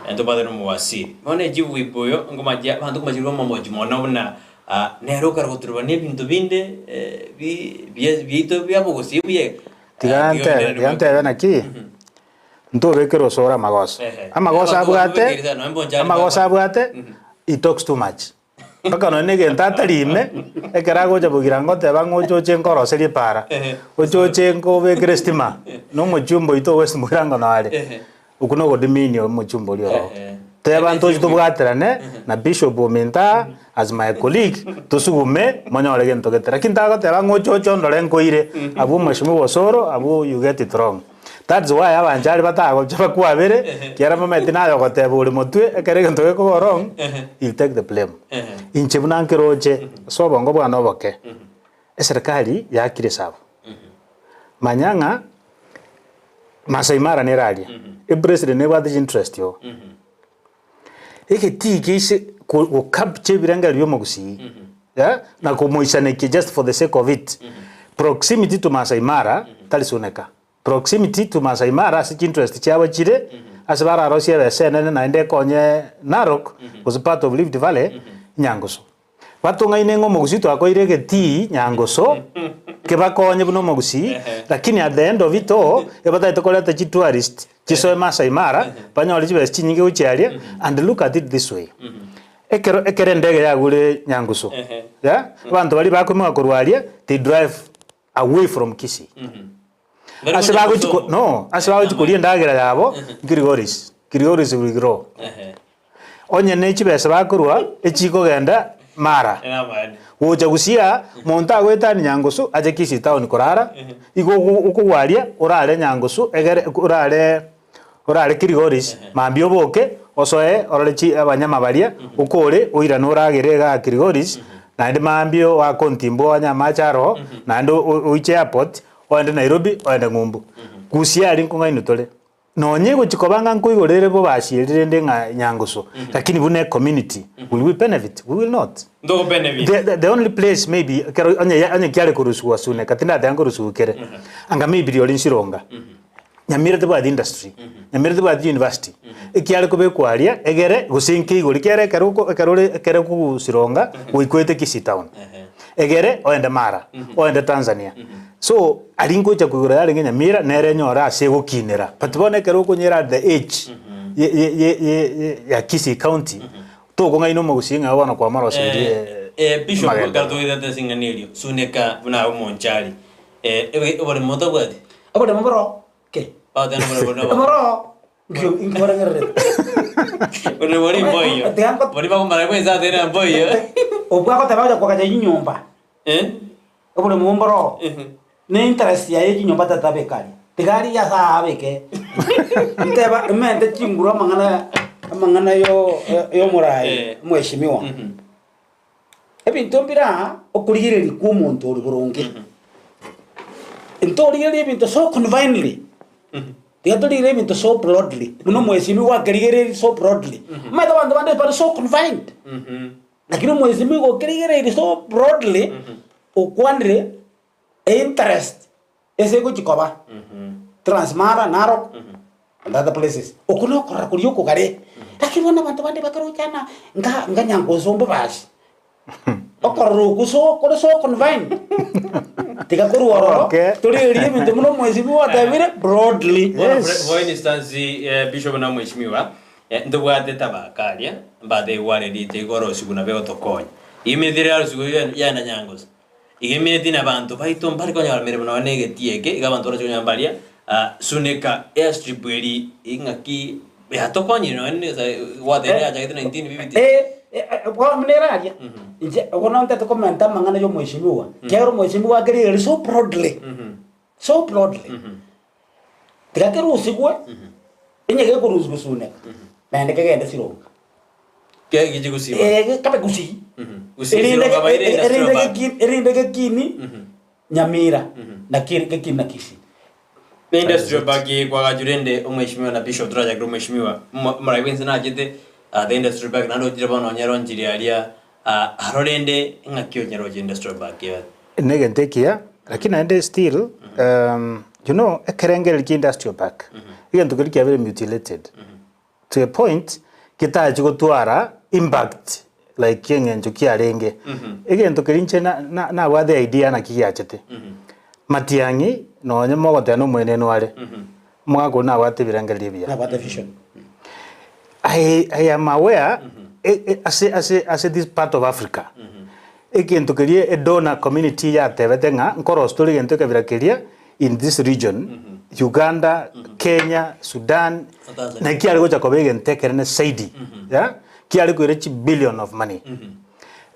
eh, ntobwate na omowasiri bono echief whip oyo nkomachia abanto nkomachia omomochi mono buna ah, nere okare goturubania ebinto binde eh, bi bie biaito bia bogosii buya Tiga nte- tiga ntebe naki, ntobekere osoro amagoso. Ehe. Amagoso Abanto abwate, bakobekire sana, nonya mbonchari amagoso bakwana. abwate, he talks too much. Mpaka nonya na egento atari ime, ekero agocha bogira ngoteba ng'a oche oche nkoroserie epaara, Ehe. oche oche nkobekere estima, na omochumba oito o West Mugirango noo are. Ehe. Okwo na ogodiminia omochumba oria ororo. Ehe. Teba ntoche tobwaterane na Bishop ominto aa as my colleague, tosugume monyore gento gete. Lakini tagoteba ng'a oche oche ondore nkoire, abwo omweshimiwa Osoro, abwo you get it wrong. That's why abanchari batagocha bakwabere, ekiagera bamaete naye ogoteba ore motwe, ekero egento gekoba wrong, he'll take the blame. Inche buna nkeroche, ase obongo bwane oboke, eserikari yaakire esabu. Manya ng'a Maasai Mara nere aria, epresident nebwate chinterest oo. Egetii geise ko gocapture ebirengererio bia omogusii, eh, na komoisanekia just for the sake of it. Proximity to Maasai Mara tari Suneka. Proximity to Maasai Mara ase chinterest chiabo chire, ase bararosie ebesa enene naende ekonye Narok, gose part of Rift Valley, Nyangusu. Batong'aine ng'a omogusii twakoire egetii Nyangusu, kebakonye buna omogusii, lakini at the end of it all, ebatagete koreta chitourist chisoe Maasai Mara, banyore chibesa chinyinge gochia aria, and look at it this way. Ekero ekero endege yagure Nyangusu, Ehe. yeah, abanto baria bakoimoka korwa aria, they drive away from Kisii. Bari Ase gocha bagochi ko Bosongo. no, ase bagochi koria endagera yabo, Kilgoris, Kilgoris Rigiro. Ehe. Onye ne chibesa bakorwa, echikogenda Mara. Enamaene. Gocha gusii aa, monto agoetania Nyangusu ache Kisii town korara, igo ogo okogwa aria, orare Nyangusu egere orare orare Kilgoris, mambia oboke, osoe orore chi abanyama baria, okore oirane oragere igaa Kilgoris, naende mambia oake ontimbu onye amache aroo, naende o- oiche airport, oende Nairobi, oende ng'umbu. Gusii aria nkong'ainwa tore. Nonye egochia koba ng'a nkoigorere bobasieri rende ng'a Nyangusu, lakini buna ecommunity, will we benefit? We will not. Ntogo benefit. The, the, the only place maybe ekero onye ya- onye kiare korusigwa Suneka, tindateba nkorusigwa kere, anga maybe riori Nsironga. Nyamira tebwati industry, Nyamira tebwati university, ekiare kobekwa aria egere gose nkeigori kere ekero oko ekero ore ekere okogosironga goikoete Kisii town. Egere oende Mara, oende Tanzania. So, aria ngocha koigora yarenge Nyamira nere enyore ase egokinera but bono ekero okonyera at the age ye ye ye ye ye ya Kisii county, tokong'aina omogusii ng'a bono kwamoroserie Eh, eh, Bishop amagenderero. ekero toirete ase eng'ana erio, suneka buna abe omonchari, eh, ebe oboremo motabwati? Oboremo boro ki? Bagoteba na oboremo nobo. Boro nkio nkorengererete. Boremo bori mboiyo. Tiga nko- Bori bakomara bwensi ase ere mboiyo. Obwo agoteba onya koagacha chinyomba. Eh? Oboremo mboro ne interest yaye chinyomba tatabeka aria tiga aria ase aabeke nteba emente chinguru amang'ana amang'ana yo yomorai Eh. omweshimiwa ebinto mbire aa okorigereria kwa omonto ore boronge ntorigereria ebinto so confinely tiga torigereria ebinto so broadly buna omweshimiwa akerigereria so broadly omanyete abanto bande bare so confined. Lakini omwesimi igo okerigereirie so broadly, okwanire einterest ase egochi koba, Transmara, Narok, and other places. Okwo nokorora koria okogare. Lakini bono abanto bande bakarochana nga nga Nyankonso mbabasi. Okorora okwo so kore so confined. Tiga korwa ororo, Okay. torigererie ebinto buna omwesimi gwatebire broadly. Bono Yes. for instance, eh, Bishop na Mheshimiwa, Ntobwate tabaka aria, mbate igware riicho igorosigwa na begotokonya. Iga ere yarosigwe yaenda nyangosa. Iga emineti na abanto baito mbare konyora meremo nonya na egetii eke, iga abanto barache konyora mbaria suneka airstrip eri ing'aki yatokonyire nonya ne gwatebire yachagete 1950. Bono buna ere aria, inche bono ntete komenta amang'ana ya omweshimiwa, ekiagera omweshimiwa akerigereria so proudly, so proudly. Tiga kerusigwe, onye gekorusigwa suneka, naende kegende sironga. Kegichi gusii Eh, gekabe gusii. Gusii Erinde sironga baire ge- industrial erinde park. geki- erinde gekini Nyamira, na keri gekini na Kisii. Ne industrial park kwagachwa rende omweshimiwa na bishop torachakere omweshimiwa morai bwensi nachete ah, the industrial park naende ochire bono onyere onchiri aria ah, aro rende ng'aki onyare gochia industrial park ya Negento ekiya, lakini naende still you know ekerengereri kia industrial park, egento keria kiabeire mutilated to a point getachi gotwara impact like eng'encho kiarenge. Egento keria inche na- na- nabwate idea naki giachete, Matiang'i nonye mogoteba na omoenenu are, omogaka oyio nabwate ebirengererio ebiya. Nabwate vision. I, I am aware e- e- ase, ase, ase this part of Africa Egento keria edonor community yatebete ng'a nkorosia tore egento ekabira keria in this region, Uganda, Kenya, Sudan, Tanzania. na kiare gocha koba egento ekenene zaidi, yeah, kiare koira chibillion of money.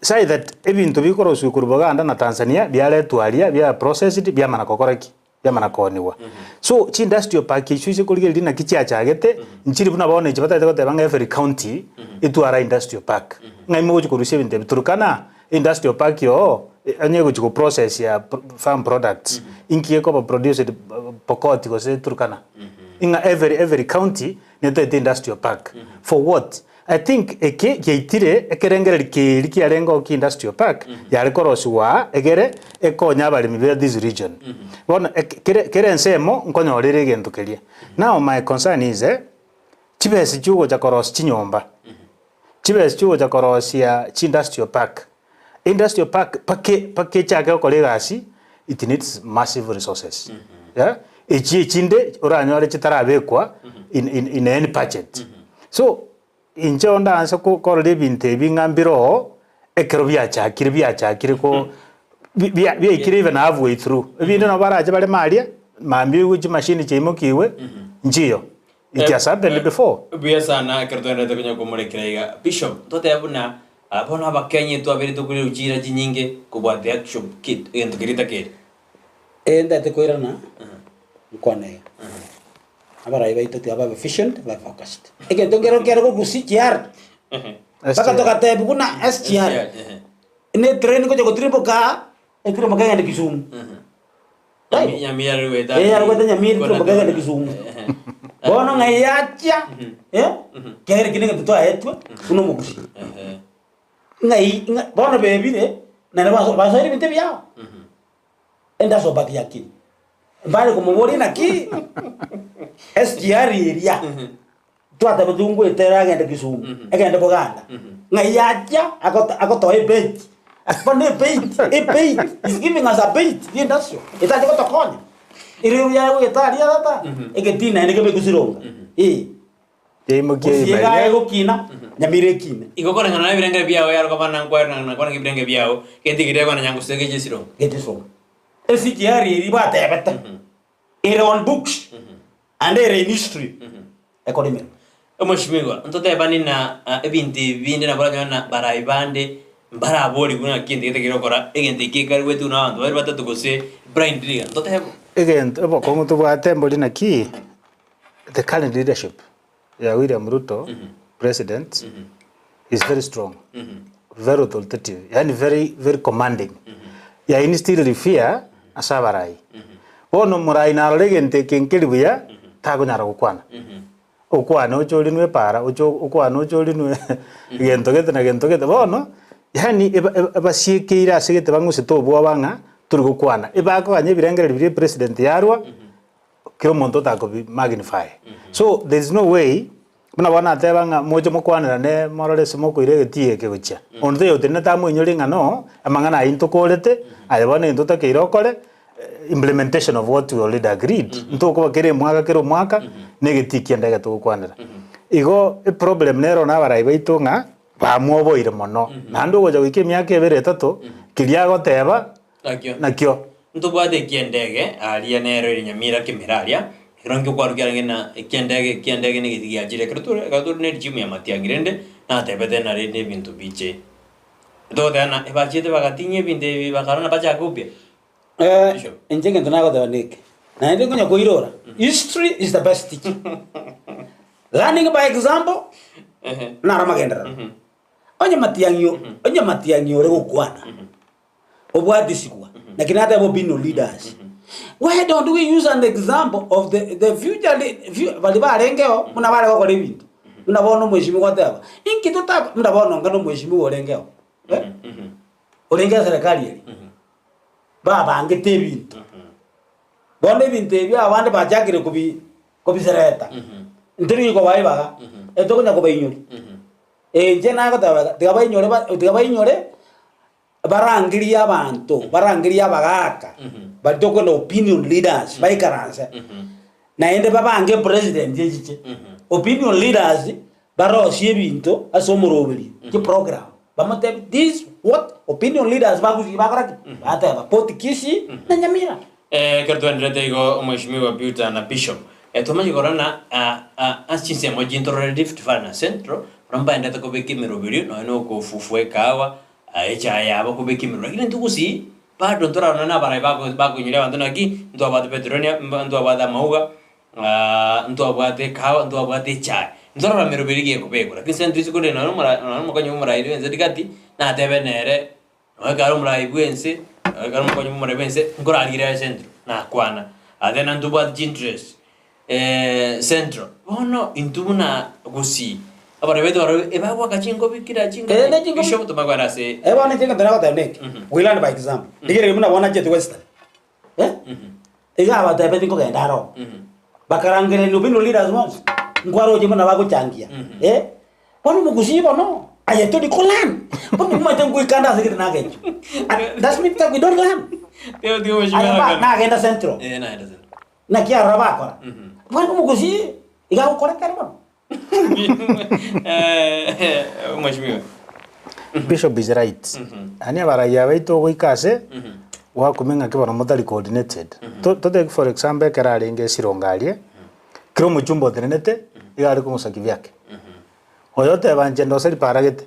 Say that ebinto bikorosiwa korwa Buganda na Tanzania biaretwa aria, bia processed, biamana kokora ki? Biamana koonigwa. So chiindustrial park echio ase korigereria naki chiachagete, nchiri buna bono echi batagete goteba ng'a every county etware industrial park. Ng'a imogochi korusia ebinto ebi. Turkana, industrial park oo, onye egochi go process ya farm products, inki gekoba produced Pokot gose Turkana? Ng'a every every county netagete industrial park. For what? I think eke giaitire ekerengereri keria kiarengeo kia industrial park yare korosigwa aa egere ekonye abaremi be this region. Bono eke kere kera ensemo nkonyora ere egento keria. Now my concern is eh, chibesa chiogocha korosia chinyomba, chibesa chiogocha korosia chi industrial park, industrial park pake pake echake gokora egasi it needs massive resources yeah, echi echinde oranyore chitarabekwa in in in any budget. So. inche onde anse ko- korora ebinto ebi ng'a mbire oo, ekero biachakire biachakire ko bi- bia biaikire even half way through, ebinde nabo barache bareme aria, mambia oigwe chimashini chiaimokiwe, nchiyo. It has happened before. Buya sana ekero twaenderete konya komorekera iga. Bishop, totebe buna ah, bono abakenya twabeire tokorire chiira chinyinge kobua the actual kit egento keria takeri. Eh, ntagete koirana nkwane iga. Abarai baito tiga babe efficient, babe focused. Egento nkero kere gogusia chiari, mpaka togatebiwa buna SGR, ne etrain ngocha gotirimboka aa, etirimboke egende Kisumu. Nyami- Nyamira rweta. Eh, arwete Nyamira etirimboke egende Kisumu. Bono ng'ai yachia, eh, kere ekio negento twaetwe buna omogusi. Ng'ai ng'a bono bebire, naende baso basoire ebinto ebiao. Ende ase obaki yakini. Mbare komoboria naki SGR eria twatebete ngwete eragende Kisumu, egende Boganda. Ng'ai yachia agoto agotoa ebeit. Bono ebeit, ebeit, is giving us a bait ya industrial etache gotokonya. Ere yaye goeta aria tata, egetii naende kebe gosironga. Eh. Yaimokia Gusii eima iga eria. egokina, Nyamira ekine. Igo koreng'ana na ebirengero biao yaroka bana nkwarire na nakwana ebirenge biao, gento keria kwana nyangusu geche esirongo. Geche esirongo. SGR eria batebete, ere on books, and ere in history, ekoremera. Omweshimiwa, ntotebani na ebinto ebi binde nabo oranyore na barai bande mbaraborigwe ng'a kento gete kegokora egento eke ekare goetigwa na abanto babere batato gose blind iga, ntotebe bo. Egento obokong'u tobwate mbori naki, the current leadership ya William Ruto president is very strong, very authoritative, yaani very very commanding. Ya instilled fear ase abarai. Bono omorai narora egento eke nkeri buya, takonyara gokwana. Okwane oche orinwe epaara, oche okwane oche orinwe egento gete na gento gete. Bono, yaani eba eba ebasiekeire ase gete bang'usete obwoba ng'a tori gokwana. Ebakoganya ebirengererio biria epresident yarwa, kera omonto otakobi magnify. So there is no way, buna bono nateba ng'a moche mokwanerane morore ase mokoira egetii eke gochia. Onde taiyo otenenete amoinyore ng'a no, amang'ana ayio ntokorete, aye bono egento otakeire okore, implementation of what we already agreed, ntokoba kera emwaka kera omwaka, na egetii kiende ege togokwanera. Igo eproblem nero na abarai baito ng'a, bamwoboire mono, naende ogocha goika emiaka ebere etato, keria agoteba, Nakio. nakio. Ntobwate ekiendege aria nero ere Nyamira kemera aria, ekero nkio kwarukia arenge na ekiendege ekiendege na egeti giachire ekero tore ekero tore ne regime ya Matiang'i rende, natebete narende ebinto biche. Togoteba ng'a ebachete bagatinyia ebinto ebi bakarora bachake upya. Bishop. Inche egento nagoteba neke, naende nkonya koirora, history is the best teacher. Learning by example, naro amagenderero. Onye Matiang'i onye Matiang'i ore gokwana, obwatisigwa, naki nateba opinion leaders. Why don't we use an example of the, the future lea- fu- baria barengeo buna bare gokora ebinto, buna bono omweshimiwa goteba, inki tota buna bono onga na omweshimiwa orengeo eh, orenge eserekari eria, babangete ebinto, bono ebinto ebio abande bachakire kobi kobisereta, ntori kobaa ribaga, etokonya kobainyoria. Inche nagoteba iga, tiga bainyore ba tiga bainyore. Barangerie abanto, barangerie abagaaka, baria tokwenda opinion leaders baikaranse, naende babange president echiche. Opinion leaders barosie ebinto ase omoroberio, chiprogram, bamotebie this what opinion leaders bagochi bakora ki? Bateba Port Kisii na Nyamira. Ekero twaenderete igo omweshimiwa Peter na Bishop, twamanya korora ng'a ase chinsemo chintorore Rift Valley na Central, barabwo mbaenderete kobeka emeroberio nonya na okofufua ekahawa, Echaye yabo kobeka emerwa. Lakini intwe gusii bado ntorarora na abarai bako bakoinyoria abanto naki ntwabwate petroleum, ntwabwate amauga, ntwabwate ekahawa, ntwabwate echae. Ntorarora emeroberi iga ekobekwa. Lakini sasa intwe isiko rende nonye omora nonye omokonyi bwa omorai bwa ense rigati, natebe nere, nonye ekero omorai bwa ense, nonye ekero omokonyi bwa omorai bwa ense, nkorarigia ere central, nakwana. Ate ntobwate chinterest. Central. Bono intwe buna Gusii, abarai baito barabwo ebagoaka chinkobi kera Eh, chingaki, ne chinkobi. bishop tomakwera ase Eh, bono inche egento nagoteba neke, we learn by example. Rigereria buna bono nachete Western, eh, iga abatebeti nkogenda aro, bakarangereria opinion leaders bonsi, nkwaroche buna bagochangia, eh, bono omogusii bono, aye tori ko learn, bono omanyete nkoikanda ase egete nagenchwa, And that's mean that we don't learn. Teo tiga omosubati Aye ba- akana. nagenda Central, Eh, naenda Central. Naki aroro bakora? Bono omogusii iga agokoreka ere bono. Eh, Mheshimiwa. Bishop is right. Yaani abaraiya baito ogoika ase, gwakumia ng'aki bono motari coordinated. To totake for example ekero arenge esirongo aria, kera omochumba otenenete, iga are kong'usa kivyake. Oyo oteba inche ndoseri para gete,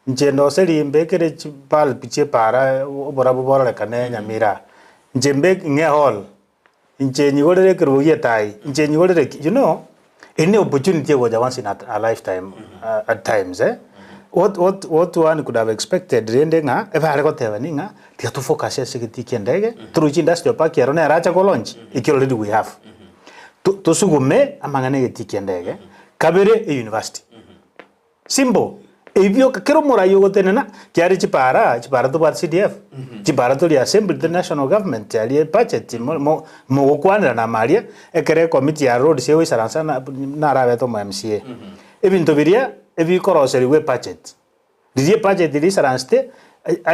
inche ndoseri mbekere chibulb chia epara oborabu bororekane Nyamira aa, inche mbe ng'e hall, Inche nyigorere ekerubo gi'etaai, inche nyigorere eki, you know, eri ne opportunity egocha once in a lifetime at times eh, what what what one could have expected rende ng'a ebare goteba ning'a tiga to focus ase egetii kia endege, toroche industrial park ero nere acha ko launch, ekio already we have. To tosugume amang'ana egetii kia endege, kabere e university. Simple. Ebi bioka kera omorai ogotenena kiare chipara, chipara tobwate CDF, chipara tori assembly the national government aria ebudget mo- mo- mogokwanera amo aria, ekere ecommittee ya roads egoisaransa na narabete omo MCA. Ebinto biria ebikoroserigwa ebudget, riria ebudget riisaransete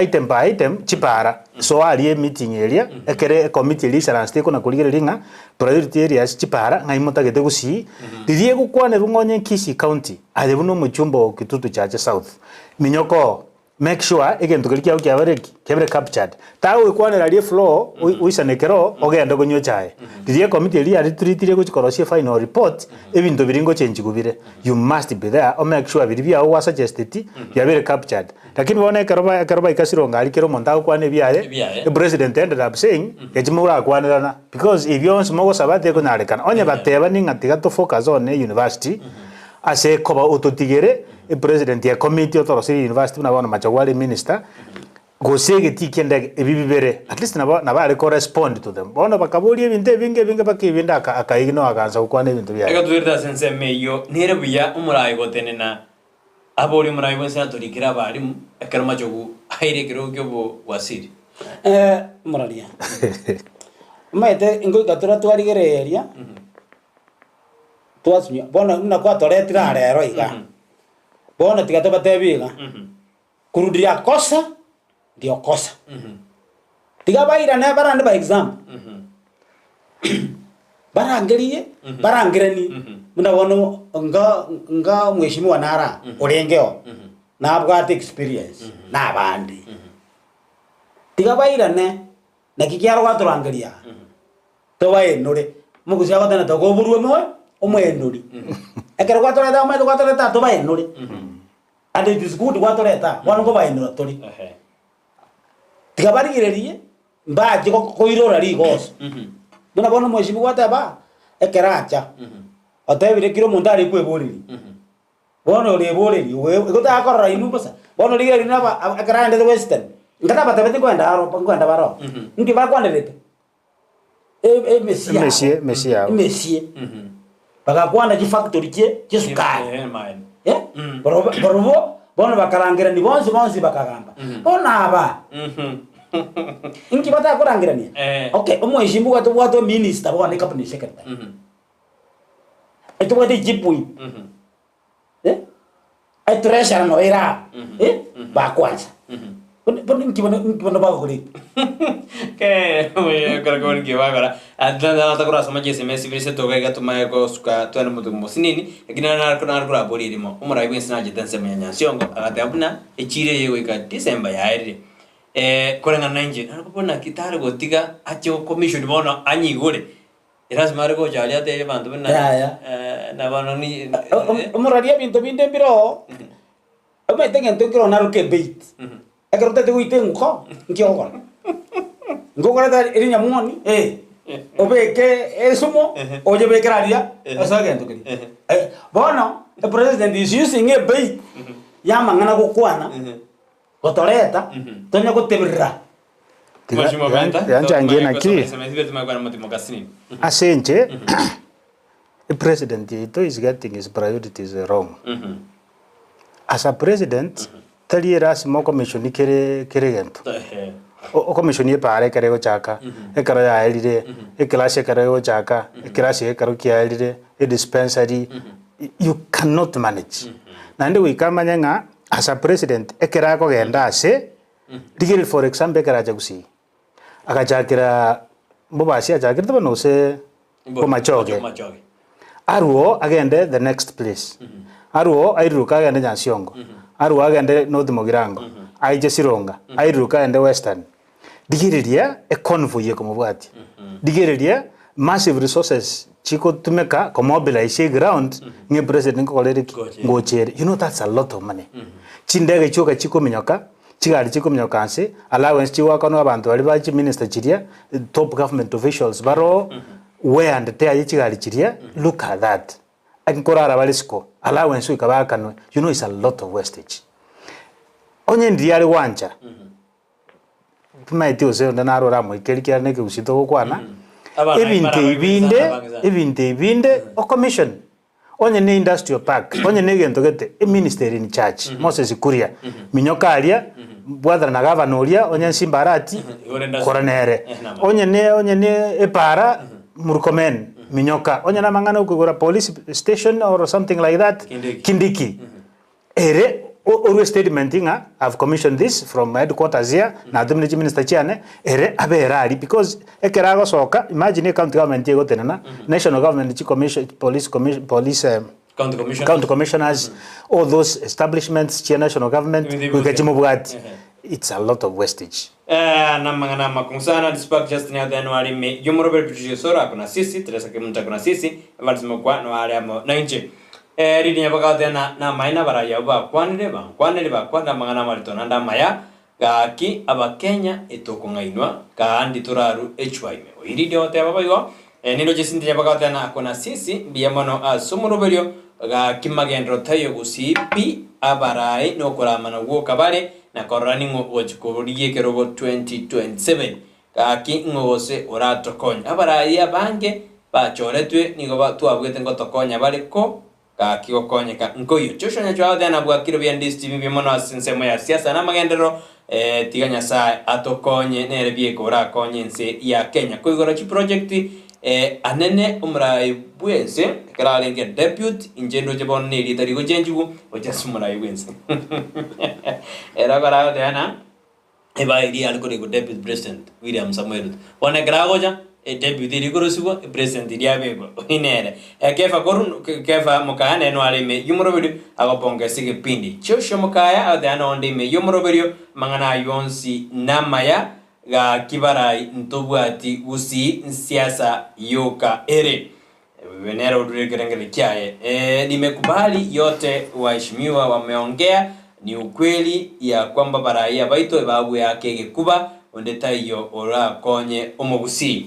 item by item chipara, soa aria emeeting eria, ekere ecommittee eria eisaransete ekona korigereria ng'a priority areas chipara ng'ai motagete gusii, riria egokwanerwa ng'a onye Kisii county, aye buna omochumba o Kitutu Chache South, minyoka oo, make sure egento keria kiago kiabere ki? Kiabere captured. Tagogekwanera aria efloor, oisane ekero, ogende konywa echae. Riria ecommittee eria yaritreatire egochi korosia efinal report, ebinto biria ngochenchigwa bire, you must be there, o make sure biria biago gwasuggesteti, biabere captured. Lakini bono ekero ba ekero baika sironga aria kera omonto agokwana ebiaye, Ebiaye. epresident ended up saying, gechi morakwanerana because ebi onsi mogosaba tekonyarekana. Onye batebani ng'a tiga to focus on university, ase ekoba ototigere epresident ecommittee otoroserie university buna bono Machogu are minister, gose egetii kia endege ebi bibere at least nabo nabo are ko respond to them. Bono bakaboria ebinto ebinge ebinge mpaka ebinde aka akaignore akaansa gokwana ebinto biaye. Ekero twerete ase ensemo eyio, nere buya omoraai gotenena Abe oria omoraai bwensi natorikire abalimu, ekero machogu aire ekerogo ki'obowasiri. Eh, moraria. Omanyete ngoika tore twarigereria, twasinywa, bono buna kwatoretire aa rero iga, bono tiga tobatebie iga, kurudia kosa, ndio kosa. Tiga bairane barande by example. Barangerie, barangeranie, buna bono nga nga omweshimiwa nare aa, orengeo, nabwate experience, na abande. Tiga bairane, naki kiaro gwatorangeria aa, tobaenore, omogusii agoteba tokoborwa omoe, omoenori. Ekero gwatoreta omanyete gwatoreta aa tobaenore, and it is good gwatoreta aa, bono nkobaenora tore. Tiga barigererie mbache koirora rigoso. Buna bono omweshimiwa gwateba, ekero acha, otebire kera omonto are kweboreria. Bono oreborerie oe igo takorora inwe bosa, bono rigereria inwe aba aba ekero aendete western, inga tabatebetie nkoenda aro nkoenda baroo, inki bakwanerete? E- emesie yabo. Emesie, emesie yabo. Emesie. Bagakwana chifactory chie chisukari. Eh, maene. Eh? Mm. Barobwo barobwo bono bakarangerania bonsi bonsi bakagamba. Bono aba inki batakorangerania? Eh. Okay, omweshimiwa tobwate ominister bono ecabinet secretary. Etobwate echief whip. Eh? Etreasurer noyo ere aa. Eh? Bakwansa. Bono bono inki bono inki bono bagokora eki? atakorasoma chiSMS bire isato iga iga tomanye gosuka twende motu mosinini, lakini naro naro naro koraborie erimo, omorai bwensi nachete ensemo ya Nyansiongo agateba buna echiro eye goika December yaerire. Koreng'ana na inche, naro kobua naki tare gotiga ache gokomishoni bono anyigore, Erasima are gocha aria atebie abanto buna Yaya. na bono ni Omoraria ebinto binde mbire oo, omanyete egento nkere oo naroke ebait, ekero otagete goita eng'uko, nki ogokora? Nkokoreta rinyamwoni eh, obeke esumo, oyebekere aria ase egento keria. Eh, bono, epresident is using ebait ya amang'ana gokwana, gotoreta, tonya goteberera. Tiga- Mheshimiwa tiga- Benta, tiga nchangie naki ase inche epresident yaito is getting his priorities wrong. As a president tari erasima okomishoni kere kere egento. Okomishoni epaara ekero egochaka, ekero yaerire, eclass ekero egochaka, eclass ekero kiaerire, edispensary, you cannot manage. Naende goika amanye ng'a as a president ekero akogenda ase Rigereria for example ekero acha gusii, agachakera Bobasi achakerete bono gose Bomachoge. Arwo agende the next place, arwo airuruke agende Nyansiongo, arwo agende North Mugirango, aiche Sironga, airuruke agende Western. Rigereria econvoy ekomobwatia, rigereria massive resources chigotumeka komobilize eground ng'a epresident nkokora ere ki? Ngocha ere. You know that's a lot of money. Chindege chioka chikominyoka, chigari chikominyoka nse, allowance chigoakanwa abanto baria ba chiminister chiria, top government officials baroo, wear and tear ye chigari chiria, look at that. Nkorara bare isiko, allowance goika baakanwe, you know it's a lot of wastage. Onye ndiria are gwancha, timaeti gose onde naro oramoikerie ekiagera na ekegusii togokwana, Abana ebinto bara ebi binde, bare bange sana. ebinto ebi binde, ocommission, onye ne industrial park, onye na egento gete, eminister ere in charge, Moses Kuria, minyoka aria, bwatana na gavana oria, onye Simba Arati, Igoro industry. kora nere. Eh, nama. Onye ne onye ne epara, Murkomen, minyoka. Onye na amang'ana okoigora police station or something like that, Kindiki. Kindiki. Ere orue statement ng'a I've commissioned this from headquarters here, natomire chiminister chiane, ere abere aria because ekero agosoka, imagine ecounty government egotenena, national government chi commission, police commission, police County commissioners. county commissioners, all those establishments chia national government, Ebinto goika ebinge. chimobwati. Ehe. It's a lot of wastage. Eh, namang'ana amakong'u sana Dispark Justin Athe noare ime y'omoroberi Patricia Osoro ako na sisi Teresa Kemunto ako na sisi Evans Mokwa noare amo nainche. Eh, riria bagateana na namaene abarai abwo bakwanire, bankwanire, bakwanire amang'ana amarito naende amaya, gaki Abakenya etokong'ainwa, kaandi toraru echwa ime. Oyio riria ogoteba boigo, eh, nindoche Cynthia bagateana ako na sisi, mbuya mono ase omoroberio, gaki magenderero taiyo gusii pi, abarai nokoramana gwoka bare, na korora ning'o ogochia korigia ekerogo 2027. Gaki ng'o gose oratokonye? Abarai abange bachoretwe nigo twabwete ngotokonya bare ko gaki gokonyeka nkoiyo. Joshua Nyachwao Otieno bwakire buya Ndisi TV mbuya mono ase ensemo ya siasa na amagenderero eh, tiga Nyasae atokonye nere bieka orakonye ense ya Kenya koigora chiproject eh, anene omorai bwense ekero arenge deputy inche ndoche bono nerieta rigochenchigwa gochia ase omorai bwense ere akora na Ebae eria yare korikwa Deputy President William Samoei Ruto. Bono ekero agocha, edeputy eria ekorosigwa, epresident eria yabekwa, oyio nere. Kefa koru, Kefa mokaya nere noare ime y'omoroberio agoponga ase egepindi. Joshua mokaya agoteba nonde ime y'omoroberio, amang'ana ayio onsi namaya, gaki barai ntobwati gusii nsiasa yoka ere. Oyo nere orure ekerengererio kiaye. Eh, nimekubali yote waheshimiwa wameongea ni ukweli ya kwamba baraia baito ebagweaka egekuba onde taiyo orakonye omogusii.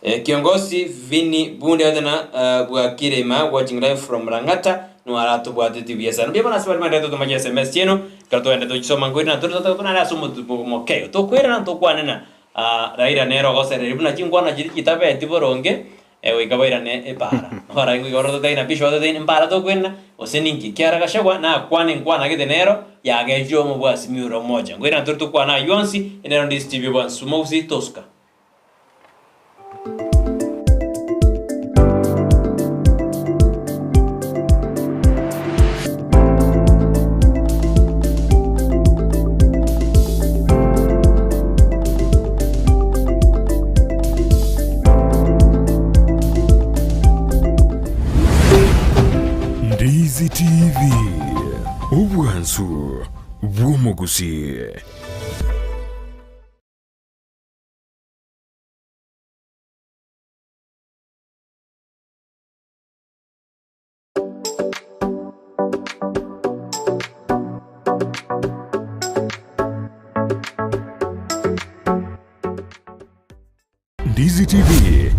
Eh, kiongozi Vinny Bunde otena uh, bwakire ima watching live from Lang'ata nwaratobwateti buya sana. Mbuya mono ase baria baendete gotoma chi SMS chieno ekero toendete tochisoma nkoirana tore totakonare ase omotuko moke. Tokoirana ntokwanena uh, Raila nere ogosereria buna chinkwana chiria chitabeti boronge Goika bairane epaara. Abarai ngoika barototebie na bishop ototebie mpara tokwenena, gose ninki? Ekiagera Gachagua nakwane enkwana gete nero yagechire omobwasimi ore omocha. Nkoirana tore tokwane ayio onsi, nero ndi Steve Obwansu Mogusi tosuka. Ndizi TV, obwansu bw'omogusii. Ndizi TV,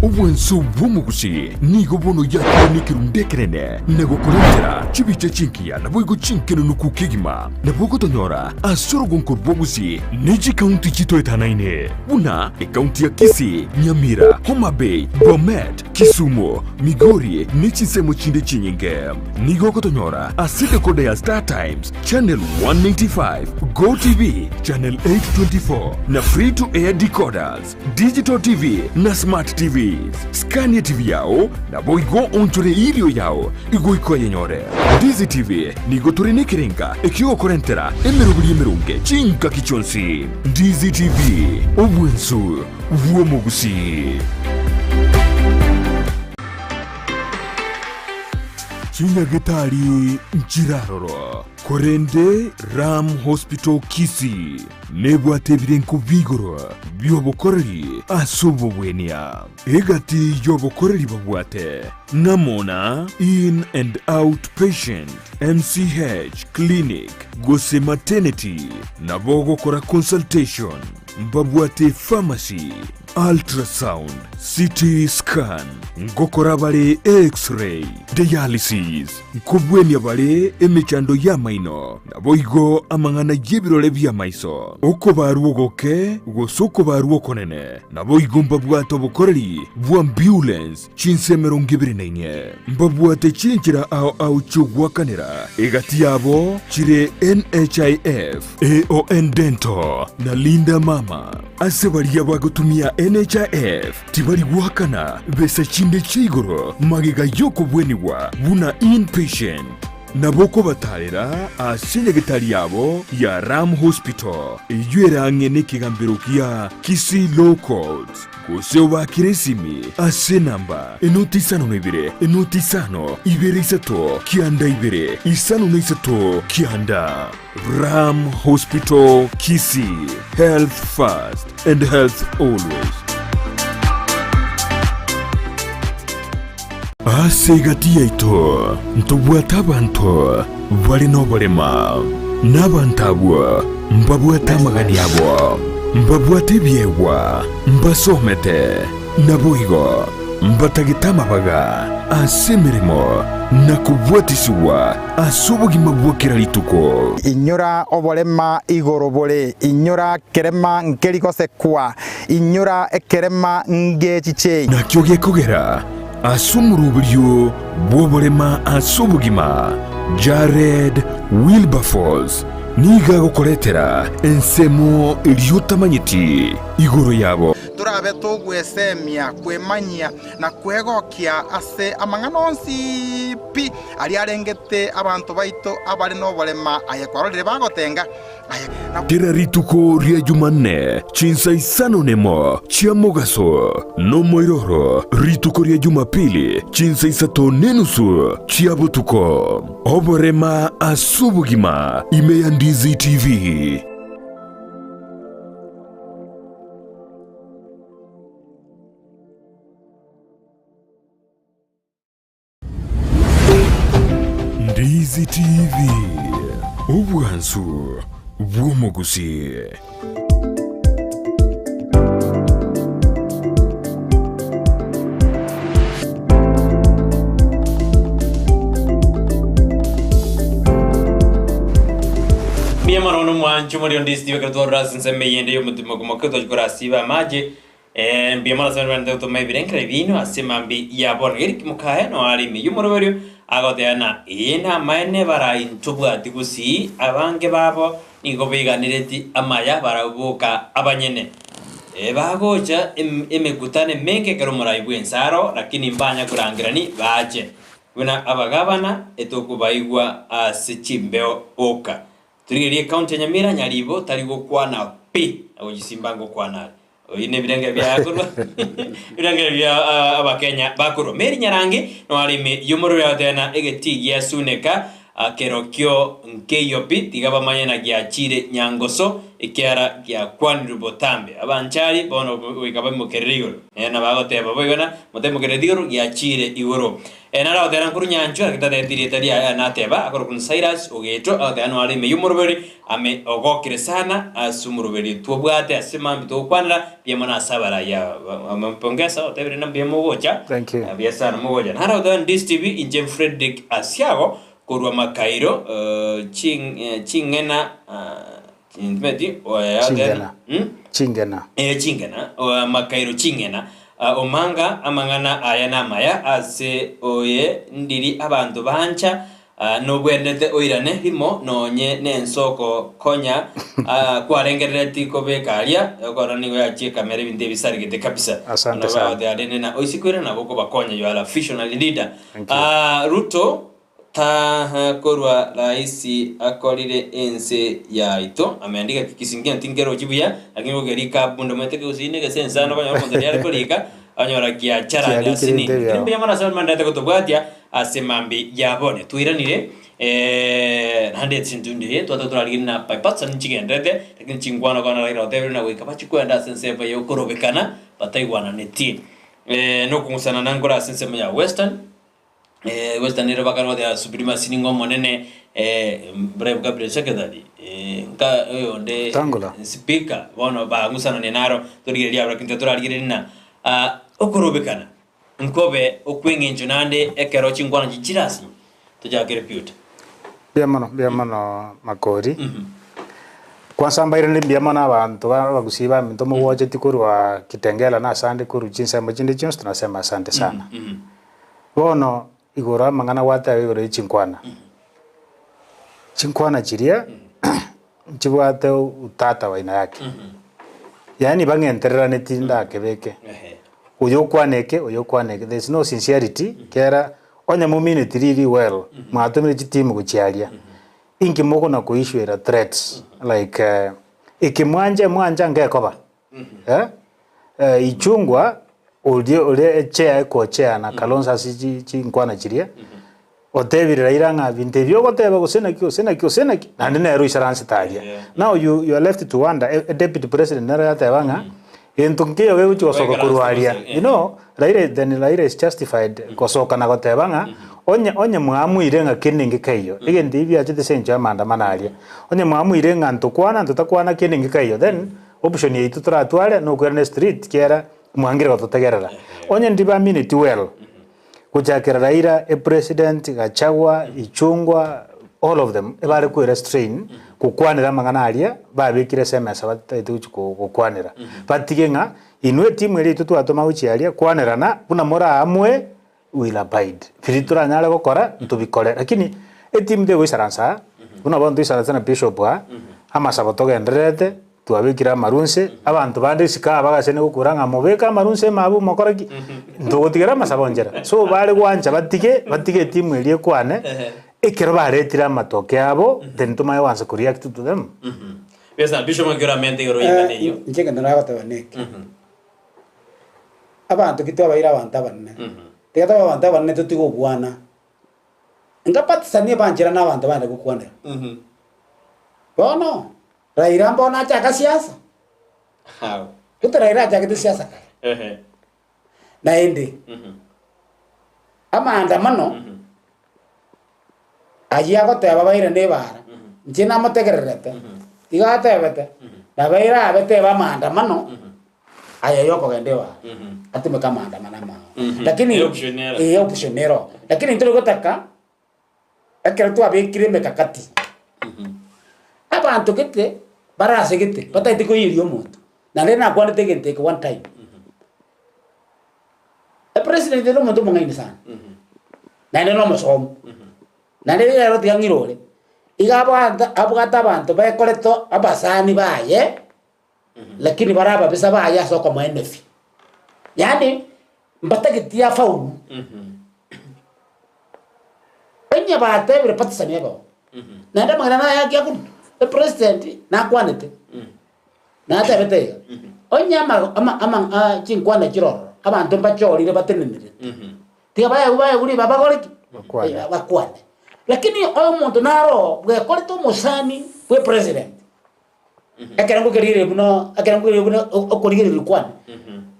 obwanso bw'omogusi nigo bono yakire nekerundu ekenene na gokorentera chibicha chingiya naboigo chinkenenuku kegima. Nabo ogotonyora ase orogonko rw'obosie ne chikaunti chitoetanaine buna ekaunti ya Kisii, Nyamira, Homa Bay, Bomet, Kisumu, Migori ne chinsemo chinde chinyinge. Nigo ogotonyora ase decoder ya Star Times channel 195, Go TV channel 824 na free to air decoders, Digital TV na Smart TVs. Scan TV yao naboigo onchore irio yao igoika oyenyore. Ndizi TV nigo tore nekerenga ekiogokorentera emeroberi emeronge chingaki chionsi. Ndizi TV, obwensu bw'omogusii. Chinyagetari nchiraroro, korende Ram Hospital Kisii nebwate ebirenko bi'igoro bi'obokoreri ase obobwenia. Egati y'obokoreri babwate ng'amo na In and Out Patient, MCH Clinic gose Maternity, nabo ogokora consultation, mbabwate pharmacy, Ultrasound, CT scan, ngokora bare X-ray, dialysis, nkobwenia bare emechando y'amaino, naboigo amang'ana y'ebirore bi'amaiso, okobarwa ogoke gose okobarwa okonene, naboigo mbabwate obokoreri bw'ambulance chinsa 24. Mbabwate chinchera ao ao chi'ogoakanera, egati yabo chire NHIF, AON Dental na Linda Mama. Ase baria bagotumia NHIF tibari goakana besa chinde chia igoro magega y'okobwenigwa buna inpatient. Nabo okobatarera ase enyagetari yabo ya Ram Hospital eyio ere ang'e nekegambero gia Kisii Law Courts gose obaakere esimi ase enamba enoti isano na ibere enoti isano ibere isato kianda ibere isano na isato kianda. Ram Hospital Kisii, health first and health always. Ase egati yaito ntobwate abanto bare noborema, na abanto abwo mbabwate amagani abo, mbabwate ebiegwa, mbasomete, naboigo mbatagete amabaga ase emeremo na kobwatisigwa ase obogima bwa kera rituko. Inyora oborema igoro bore, inyora kerema nkeri gosekwa, inyora ekerema ngechichei. Nakio gekogera ase omoroberio bw'oborema ase obogima, Jared Wilberforce nigo agokoretera ensemo eria otamanyeti igoro yabo. Torabe togwesemia, kwemanyia, na kwegokia ase amang'ana onsi pi aria arengete abanto baito abare noborema, aye kwarorire bagotenga, aye na. Kera rituko ria Jumanne chinsa isano nemo chia mogaso, nomoiroro rituko ria Jumapili chinsa isato nenusu chia botuko. Oborema ase obogima ime ya Ndizi TV. Ndizi TV, obwansu bw'omogusii. Mbuya mono nomwancho morio ndisi tibekere twarora ase ensemo eyende y'omotima okomoke twachia korasiba amache Eh, mbuya mono ase barente gotoma ebirengererio biaino ase mambi ya bono. Eric Mukaya no are ime y'omoroberio agoteba na ee namaene barai ntobwati gusii abange babo nigo beganereti amaya baraboka abanyene. Eh, bagocha em- emekutano emenge ekero omorai bw'ense aro lakini mbanya korangerani bache buna abagabana etokobaigwa ase chimbeo oka. Torigererie ecounty ya Nyamira Nyaribo tari gokwana pi na gochisimba ngokwana are. Oyio nebirenge bia korwa ebirenge bia ah, abakenya bakorwa. Mary Nyarangi no are ime y'omorweri agoteba egetii gia Suneka ah, kerokio nkeiyo pi tiga bamanye na giachire Nyangoso ekiara giakwanirwe botambe. Abanchari bono goika baimokerere igoro. Nere nabo agoteba boigo na motaimokerereti igoro giachire igoro. Ere naro agoteba nkorwa nyanchwa naki tatebeti rieta riaye nateba akorokwa Cyrus ogetwa agoteba noare ime y'omoroberi ame ogokire sana ase omoroberi twobwate ase mambia togokwanera mbuya mono ase abarai aba amapongesa otebire na mbuya mogocha Thank you. mbuya sana mogocha naro agoteba Ndisi TV inche Fredrick Asiago korwa Makairo ching ching'ena Ching'ena. Chingena. Chingena. Eh, chingena, amakairo ching'ena. Omanga amang'ana aya namaya ase oye ndiri abanto bancha nobwenerete oirane rimo nonye nensoko konya kwarengerereti kobeka aria okora nigo yachie ekamera ebinto ebisarigete kabisa. Asante sana. Arende na oise koirana nabo okobakonya you are a visionary leader. Thank you. Ruto Taha korwa raisi akorire ense yaito. Ameandika kisingi tinkerochi buya lakini gokerika bunde omanyete kegusii ne egesensa nabo okonyora omonto riare korika onyora kiacharani Kiarikire asini. intebe Lakini yao. mbuya mono ase abamandete gotobwatia. ase mambi ya bono. Twairanire naende chintundu eye twateba torarigie na bypass nchigenderete lakini chinkwana kwana Raila otebire na goika bachie kwenda ase ensemo ya okorobekana bataigwananetie. Nokong'usana nankore ase ensemo ya Western, Western ere bakare goteba supremacy ning'o omonene bribe cabinet secretary nka oyonde Wetangula. speaker bono bang'usanania naro torigereria abwo lakini totorarigereria ng'a okorobekana Nkobe okw'engencho naende ekero chinkwana chiria chirasinye, tochakere Piuta. Mbuya mono, mbuya mono Makori. Kwanza mbairane mbuya mono abanto ba abagusii baminto mogwacheti korwa Kitengela na asande korwa chinsemo chinde chionsi tunasema asante sana. Bono igoro amang'ana gwateba igoro ye chinkwana, chinkwana chiria nchibwate utata wa aina yake, yaani bang'entereraneti ndakebeke. Oyo okwana eke, oyo okwana eke, there is no sincerity kera onye momineti riri well, mwatomire chitimu gochia aria, inki mokona koissuera threats like eke mwancha mwancha ngekoba eh, Ichungwa oria oria echair ekochea na Kalonzo ase chi chinkwana chiria, otebire Raila ng'a binto ebi ogoteba gose naki gose naki gose naki, naende nere oisaransete aria. Now you you are left to wonder e deputy president nere yateba ng'a gento nkeiyo gegochia gosoka korwa aria. You know, Raila then Raila is justified gosoka na goteba ng'a onye onye mwaamuire ng'a kende nkeiyo, egento ebi biachete ase eng'encho ya maandamano aria, onye mwaamuire ng'a ntokwana ntotakwana kende nkeiyo then option yaito toratware nokoirana estreet kiera mwangire gototegerera. Onye ndibaamineti well. Gochakera Raila, epresident, Gachagua, Ichungwa, all of them ebare koira strain gokwanera amang'ana aria babekire ase emesa batagete gochi gokwanera. Batige ng'a inwe etimu eria yaito twatoma gochia aria kwanerana buna moraamue will abide. Biria toranyare gokora ntobikore lakini etimu tegoisaransa aa buna bono toisaranse na bishop aa amasabo togendererete. Twabekire amarunse, abanto bande isiko aba bagasenia gokura ng'a mobeke amarunse ime abwo mokore ki? Ntogotigera amasabo nchera. So bare gwancha batige, batige etimu eria ekwane, ekero baretire amatoke abo, then tomanye gwansa ko react to them. Besa Bishop ng'aki oramente igoro y'eng'ana eyio. Inche egento nagoteba neke, abanto ki twabaire abanto abanene, tiga tobe abanto abanene totige obwana, nkabatisanie banchera na abanto bande gokwanera. Bono. Raila mbono achaka siasa? Gete Raila achagete siasa kare. Naende amaandamano ayio agoteba bairane ebara, inche namotegererete, igo atebete, nabaire abe teba amaandamano aya ya okogenda ebara, atumeke amaandamano amao. Lakini Eye option nero. eye option nero. Lakini ntori gotaka. Ekero twabekire emekakati, abanto gete bare ase gete batagete koiyeria omonto, naende nakwanete egento eke one time, epresident ere omonto omong'aini sana, naende na omosomu, naende rero tiga ng'ire ore, iga abwate abwate abanto bekorete abasani baye, lakini bare ababisa baye ase okomoa emefi, yaani mbatageti afaulu. Onye batebire partisan ebeo, naende amang'ana naye akia korwa, epresident nakwanete, natebete iga, onye ama ama ama chinkwana chire ororo, abanto mbachorire batenenere, tiga baegwe baegwe ribaga bagore ki? Bakwane. Bakwane. Lakini omonto naro bwekorete omosani bwa epresident. Ekerengo keria buna ekerengo keria buna okorigereria kwane,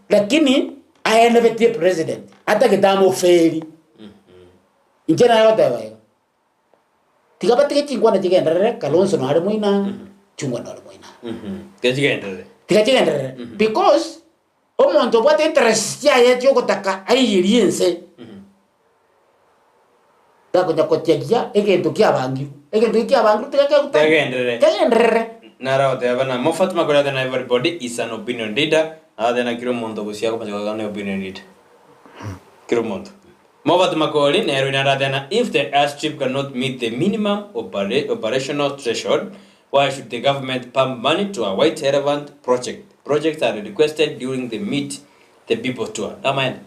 lakini aenebetie president atagete amoferi. Inche naye goteba iga, tiga batige chinkwana chigenderere Kalonzo nare moina, Chungwa nore moina. Tiga chigenderere. Tiga chigenderere because omonto obwate interest chiaye chiogotaka aiyerie ense, takonya gotiagia egento kiabangirwe, egento eki kiabangirwe tiga kegutane, Kegenderere. kegenderere. Naro agoteba na Moffat Makori na everybody is an opinion leader. Agateba na kera omonto gose akomacha goaka ne opinion leader. Kera omonto. Moffat Makori nere oino aratebe na if the airstrip cannot meet the minimum opera operational threshold why should the government pump money to a white elephant project? Projects are requested during the meet the people tour. Namaene.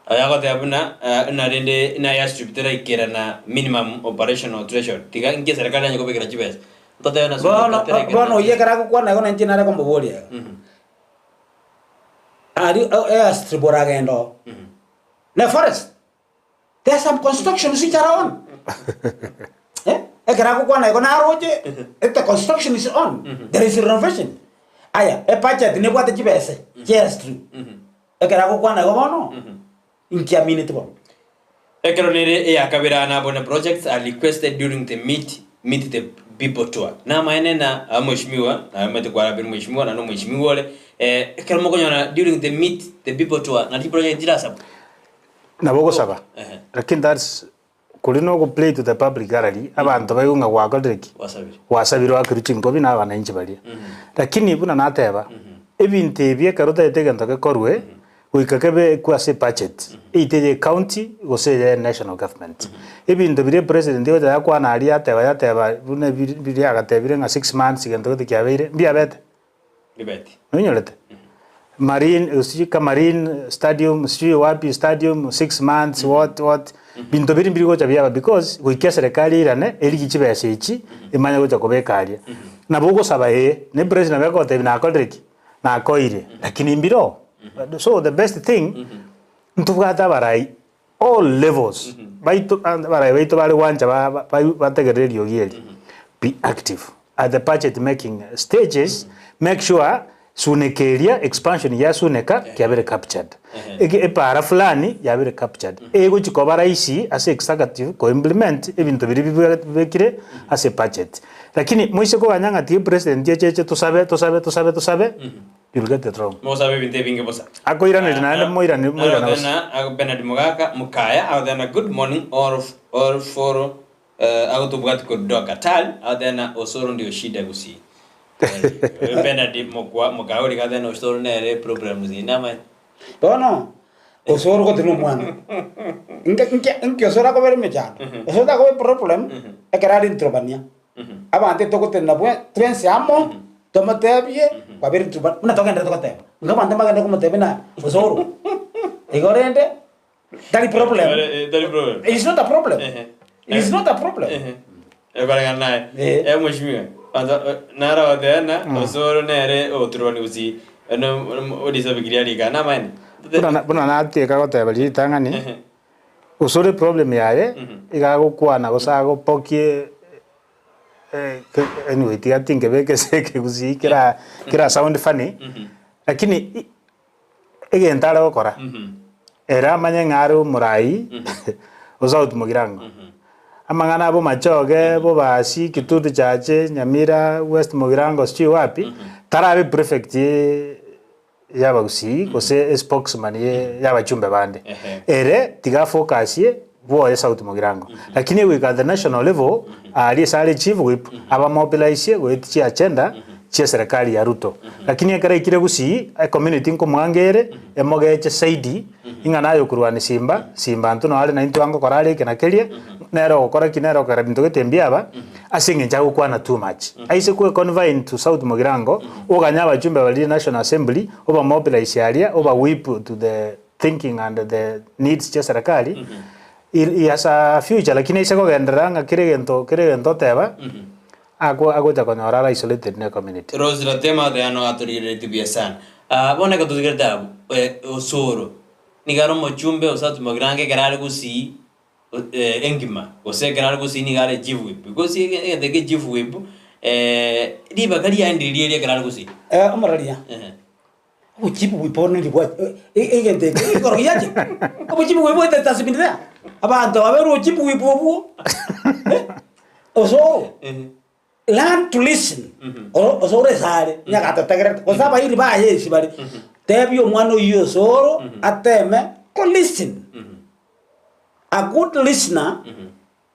Oyo agoteba buna ng'a rende ng'a airstrip teraikerana minimum operational threshold, tiga inki eserekari yanye kobekera chibesa. Totebe na Bono Suneka teraikerana bono oyio ekero agokwana igo nainche nare komoboria iga, aria airstrip oragende oo, ne forest? There are some constructions which are on. Eh? Ekero agokwana igo naroche, if the construction is on, there is renovation. Aya, ebudget nebwate chibese chiaestwe. Ekero agokwana igo bono, inki amineti bono? Ekero nere eyakabere aa nabone projects are requested during the meet meet the people tour. Namaene na aa mweshimiwa, naye omanyete kwarabire mweshimiwa naende omweshimiwa ore, eh, ekero mokonyora during the meet the people tour nari chiproject chirasabwe. Nabo ogosaba, Ehe. lakini that's kori na ogoplay to the public gallery, abanto baigwe ng'a gwakorire ki? Gwasabire. Gwasabire oakerwe chinkobi na abananchi baria. Lakini buna nateba, ebinto ebi ekero otagete egento gekorwe, goika kebe ekwe ase ebudget, either eye ecounty gose eye national government. Ebinto biria epresident ogocha yakwana aria yateba yateba buna ebiri biria agatebire ng'a 6 months gento gete kiabeire, mbiabete. Ribeti. Nonyorete? Marine, sijui ka Marine stadium, sijui wapi stadium, 6 months, what what, binto biria mbiri gocha biaba because goika eserekari eirane erigi chibesa echi emanye gocha kobeka aria. Nabo ogosaba ee, na epresident nabo egotebia nakorire ki? Nakoire, lakini mbire oo. So the best thing, ntobwate abarai all levels baito abarai baito bare gwancha ba- ba- ba- bategerere eriogi eri, be active at the budget making stages, make sure suneka eria expansion yasuneka kiabere captured. Eke epara fulani yabere captured. Egochi koba rahisi ase executive ko implement ebinto biria bibwe bibekire ase budget. Lakini moise koganya ng'a tiga president echeche tosabe tosabe tosabe tosabe, you'll get it wrong. Mogosabe ebinto ebinge bosa. Akoiraneria naende moirane moirane bosa. Agotena ago Bernard Mogaka Mukaya agotena good morning all all for uh, agotobwati kodoka tal agotena osoro ndio shida gusii. Eh, Bernard Mokwa Mukaya ori gatena osoro nere problem gusii namanye. Bono, osoro gotari na omwana, inke inke inki osoro akobera emechando? Osoro takoba eproblem, ekero are ntrobania. Abanto etogotenena bwe twensi amo, tomotebie, kwabere ntrobania, buna togenderete goteba, inga abanto mbagende komotebia buna osoro. Igo rende, tari problem, Tari problem. is not a problem, Ehe. is not a problem. Ehe. Ekoreng'ana naye. Eh. Eh, mheshimiwa. Kwanza naro goteba osoro nere ogoturubani gusii. Ono orisabikiria rika namaene. Buna na- buna natieka goteba ritang'ani, Ehe. osore problem yaye, iga agokwana gose agopokie anyway tiga tinkebeke ase ekegusii kera kera sound funny, lakini i- egento are gokora, ere amanye ng'a are omorai o South Mugirango, amang'ana abo Machoge, Bobasi, Kitutu Chache, Nyamira, West Mugirango sijui wapi, tarabe prefect y'abagusii gose espokesman ye y'abachumbe bande. Ehe. Ere tiga afokasie bwoye South Mugirango. Lakini egoika at the national level, aria ase are chief whip, abamobilisie goetia chiagenda chia eserekari ya Ruto. Lakini ekero aikire Gusii, ecommunity nkomwanga ere, emogeche saidi, ing'a naye okorwania Simba, Simba intwe noo are naintwe angokora are eke na keria, nere ogokora ki nere ogokora binto gete mbiaba, ase eng'encho agokwana too much. Aise kwe confine to South Mugirango, oganye abachumbe baria National Assembly, obamobilize aria, oba whip to the thinking and the needs chia serikali, he he has a future lakini aise kogenderera ng'a kera egento kera egento oteba, ako agocha konyora are isolated na ecommunity. Rose Ratema ateano atorigereretie buya sana. Ah, bono ekero totigerete abwo, eh, osoro, nigo are omochumbe o South Mugirango ekero are gusii eh, engima, gose ekero are gusii nigo are chief whip. Because ege- egento eke chief whip, ribaga riaye ndiri riria ekero are gusii. Eh, omoraria, Ehe. obochifu bwiporo neri bwa egento eke igoro giacha, obochifu bwiporo it has been there, abanto babeire obochifu bwipo obwo, eh, osoro, learn to listen, oro osoro ase are, onye gatotegererete, gose abairi baye ase bare, tebia omwana oyio osoro, ateme ko listen. A good listener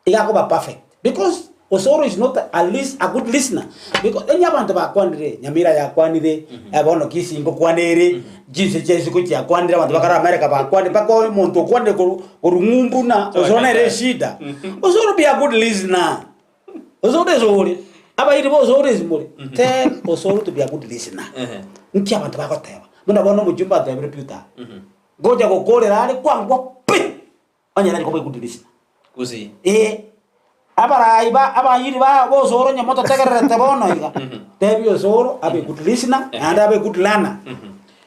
iga akoba perfect because Osoro is not a lis a good listener because onye abanto bakwanire Nyamira yakwanire eh, bono Kisii ngokwana ere chinse chia isiko chiakwanire abanto bakare America bakwanire mpaka omonto okwanire korwa korwa ng'umbu na Osoro nere eshida. Osoro be a good listener. Osoro ase ore abairi ba Osoro ase more tell Osoro to be a good listener. Nki abanto bagoteba buna bono omochumba atebire Peter Ngocha gokoorera are kwangwa pi, onye nari koba egudirisha. Gusii. Ee, abarai ba abayiri ba b'osoro onye mototegererete bono iga, tebia osoro abe good listener, naende abe good learner.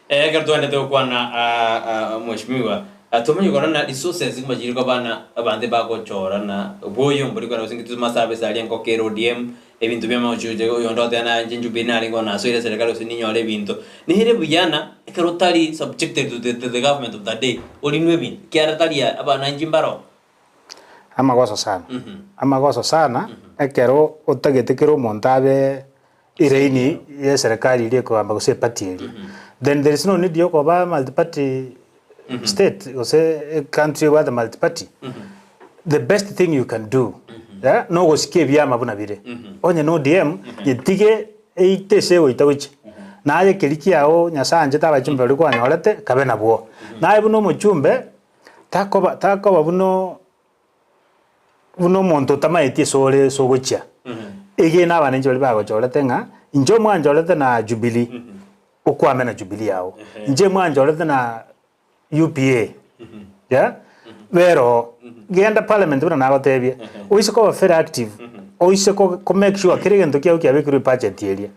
Eh, ekero twaendete gokwana ah, ah, mheshimiwa. Tomanye korora na resources nguma chiri koba na abanto bagochora na obwoyo mbori kora gose intwe maservice aria engoko ere ODM, ebinto bia amagochi gocha oyonde ogoteba naye inche Jubilee narenge bono nasoire eserekari gose ninyore ebinto. Nere buya na ekero otari subjected to the to the government of the day, orinwe ebinto, ekiagera tari abananchi mbaroo. Amagoso sana, amagoso sana, ekero otagete kera omonto abe eraini ya eserekari eria ekogamba gose eparty eria, then there is no need ya okoba multiparty state gose ecountry ebwate multiparty. The best thing you can do eh, na ogosikia ebiama buna bire, onye na ODM, nyetige eite ase egoita gochia, naye keria kiago Nyasaye anchete abachumbe baria kwanyorete, kabe nabwo. Naye buna omochumbe, takoba takoba buna buna omonto otamaeti ase ore ase ogochia. Egena abananchi baria bagochorete ng'a, inche omwanchorete na Jubilee, okwame na Jubilee yago. Inche mwanchorete na UPA, yeah, bera oo. Genda parliament buna nagotebia, oise koba very active, oise ko ko make sure kera egento kiago kiabekirwe ebudget eria.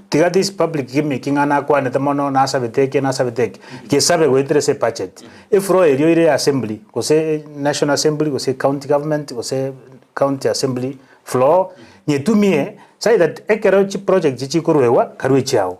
Tiga this public gimmick ng'a nakwanete mono, nasabete eke, nasabete eke, gesabe goetera ase ebudget. Efloor eria oire ya assembly, gose national assembly, gose county government, gose county assembly floor, nyetumie such that ekero chiproject echi chikorwegwa, karue echiago.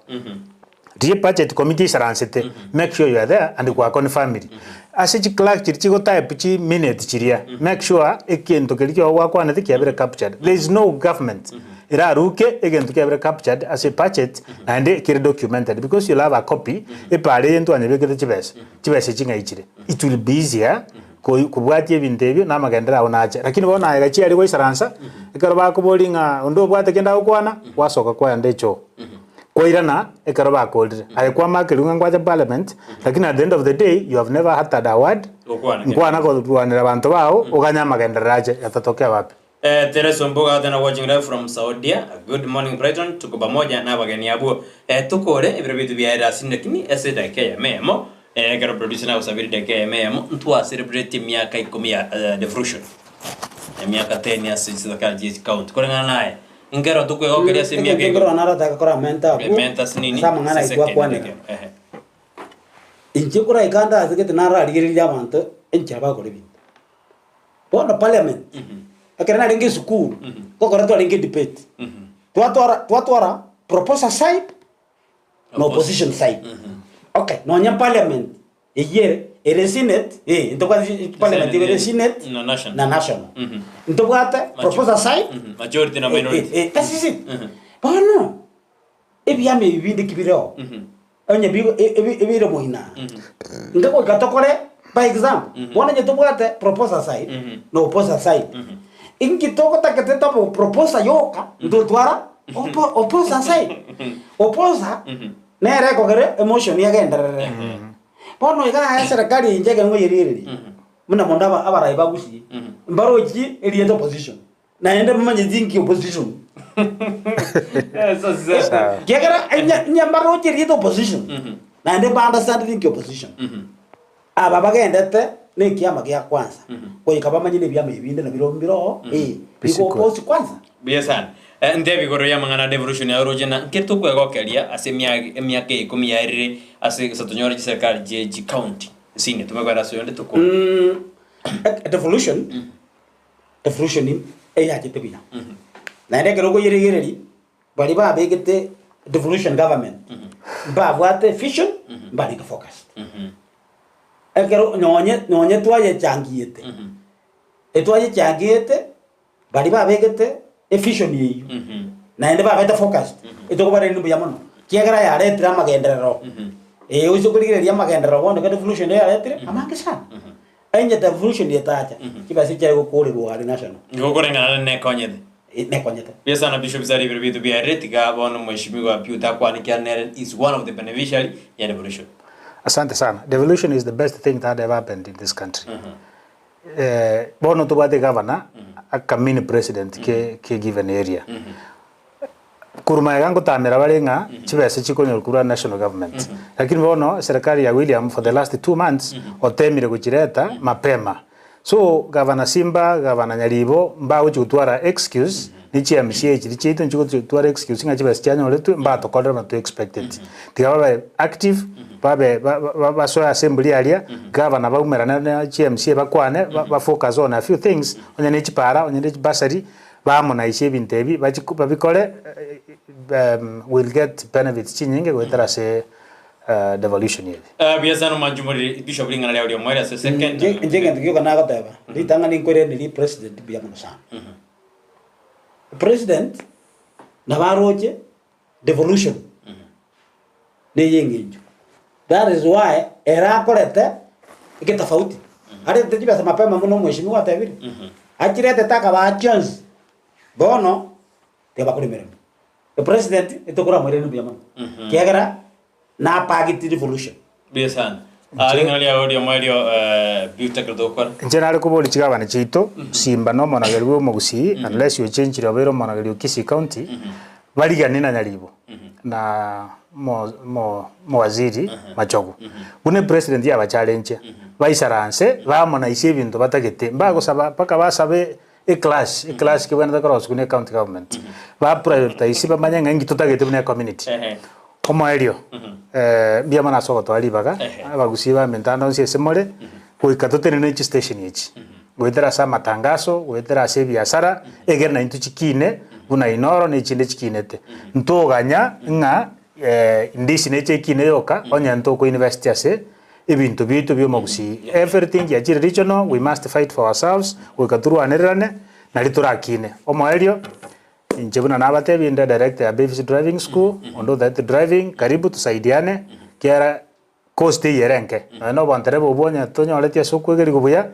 Riria ebudget committee eisaransete, make sure you are there and gwaconfirmiri. Ase chiclerk chiria chigotype chiminute chiria, make sure egento keria kiago gwakwanete kiabere captured. There is no government eraruke egento kiabere captured ase ebudget naende kere documented because you'll have a copy, epara eye ntwanyebekete chibesa. Chibesa echi ng'ai chire? It will be easier koi kobwatia ebinto ebio na amagenderero ao nache. Lakini bono aye gachia aria goisaransa, ekero bakoboria ng'a onde obwate kende agokwana, gwasoka kwaenda echoo. Kwairana ekero bakorire. Aye kwamakerigwe ng'a ngwache parliament, lakini at the end of the day you have never uttered a word, Gokwana kende. nkwana korwanera abanto bao, oganye amagenderero ache, yatatokea wapi? Eh, Teresa Omboga tena watching live from Saudia. Good morning Brighton, tuko pamoja na abageni abwo. Eh, tukore ebiro bitu biaera ase lakini ase edakika eyemo eyemo eh, ekero producer nagosabire edakika eyemo eyemo ntwa celebrate emiaka ikomi ya eh, devolution. Emiaka 10 ase chiserikali chie chicounty. Koreng'ana naye, nkero tokwegokeria ase emiaka Egento ikomi. nkorora naratake kora menta abwo, Mentas nini? ase amang'ana Ase aye second twakwanera. edakika. Ehe. Inche koraika ande ase gete nararigereria abanto enchera bagokora ebinto. Bono parliament, ekero narenge esukuru, ngokora twarenge debate, twatwara twatwara proposer side na opposition side. Okay, nonye parliament eywo ere, ere senate, eh, ntobwate parliament ere senate Na national. na national. Ntobwate proposer side, Majority na minority. eh, eh, that is it. Bono, ebiama ebi binde ki bireo, onye bigo e- ebi ebire moina, inga goika tokore by example, bono onye tobwate proposer side na opposer side, inki togotakete tobe proposer yoka, ntotwara oppo opposer side. Opposer, nere ekogera emotion egenderere. Bono iga aa eserekari inche ekero ngoyerigereria, buna mono aba abarai ba gusii, mbarochi erieta opposition. Naende momanyeti inki opposition. Kiagera inye mbaroche erieta opposition, naende mba understand inki opposition. Aba bagendete na ekiama gia kwanza, goika bamanye na ebiama ebinde nabirobio mbire oo, eh, bigo oppose kwanza. Buya sana. Eh, ntebi igoro y'amang'ana a devolution aye oroche na nkeri tokwegokeria ase emiaka emiaka ikomi yaerire ase gose tonyore chiserikali chie chicounty senior tumekore ase oyonde tokore. Devolution, Devolution eyachete buya. Naende ekero okoyeregereria, baria babegete devolution government, mbabwate vision, mbarenge focused. Ekero nonye nonye twayechangiete, etwayechangiete, baria babegete evision eywo, naende babete focused, etokobarenda mbuya mono, kiagera yaretire amagenderero. Eh, oise korigereria amagenderero bono iga devolution yaretire, amange sana. Onye devolution etacha, chibesa chiare gokorerwa are national. Nigo koreng'ana nekonyete. Eh, nekonyete. Buya sana Bishop Sari ebiro biaito biarire tiga bono Mheshimiwa Peter akwane kiagera nere is one of the beneficiary ya devolution. Asante sana. Devolution is the best thing that ever happened in this country. Eh, bono tobwate governor, aka mini president ke, ke given area. Korwa magega ngotamera bare ng'a chibesa chikonyorwa korwa national government. Lakini bono serikali ya William for the last 2 months otemire gochireta mapema. So gavana Simba, gavana Nyaribo mbagochi gotwara excuse. Ne chi MCA chiria chiaito nchigotwara excuse ng'a chibesa chianyoretwe mbatokorere buna to expected. Tiga babe active, babe ba- ba- basoe ase embori aria, gavana baumerane na chi MCA bakwane, ba- ba focus on a few things, onye ne chipara, onye ne chibursary, baharmonize ebinto ebi, bachi babikore will get benefits chinyinge goetera ase devolution eye. Buya sana omwanchi omoriri Bishop ring'ana riao riomoerio ase second. Inche inche egento gioka nagoteba, ritang'ani nkoiranerie president mbuya mono sana. President nabo aroche devolution neye eng'encho. That is why ere akorete egetofauti. Arente chibesa mapema buna omweshimiwa atebire, achiretete akabaa chionsi, bono tiga bakore emeremo. Epresident etokoramoirania mbuya mono, kiagera napagete revolution. Buya sana. Ah, ring'ana riao riomoerio eh, Beauty ekero togokora. Inche nare koboria chigavana chiaito, Simba na omonogeri bwa omogusii, unless ochenchire obeire omonogeri o Kisii County, bariganie na Nyaribo na omo omo omowaziri Machogu. Buna epresident yabachalenchia, baisaranse baharmonize ebinto batagete, mbagosaba mpaka basabe Eclass, eclass kebwenerete korosiwa ne county government, ba prioritize bamanye ng'a inki totagete buna ecommunity. Omoerio, mbuya mono ase ogotoa ribaga, abagusii ba emetandao onsi ase more, goika totenene chistation echi, goetera ase amatangaso, goetera ase ebiasara, egere naintwe chikine buna Inooro na echinde chikinete. Ntoganya ng'a ndisi neche ekine yoka, onye ntoko invest ase ebinto biaito bi'omogusii. Everything yachire regional, we must fight for ourselves, goika torwanererane, nari torakine. Omoerio, inche buna nabatebie inde director ya Bavis Driving School, onde otagete driving, karibu tusaidiane, kiagera cost eyio ere enke. Nonya na obontereba obwo onye tonyoreti ase okwegerigwa buya,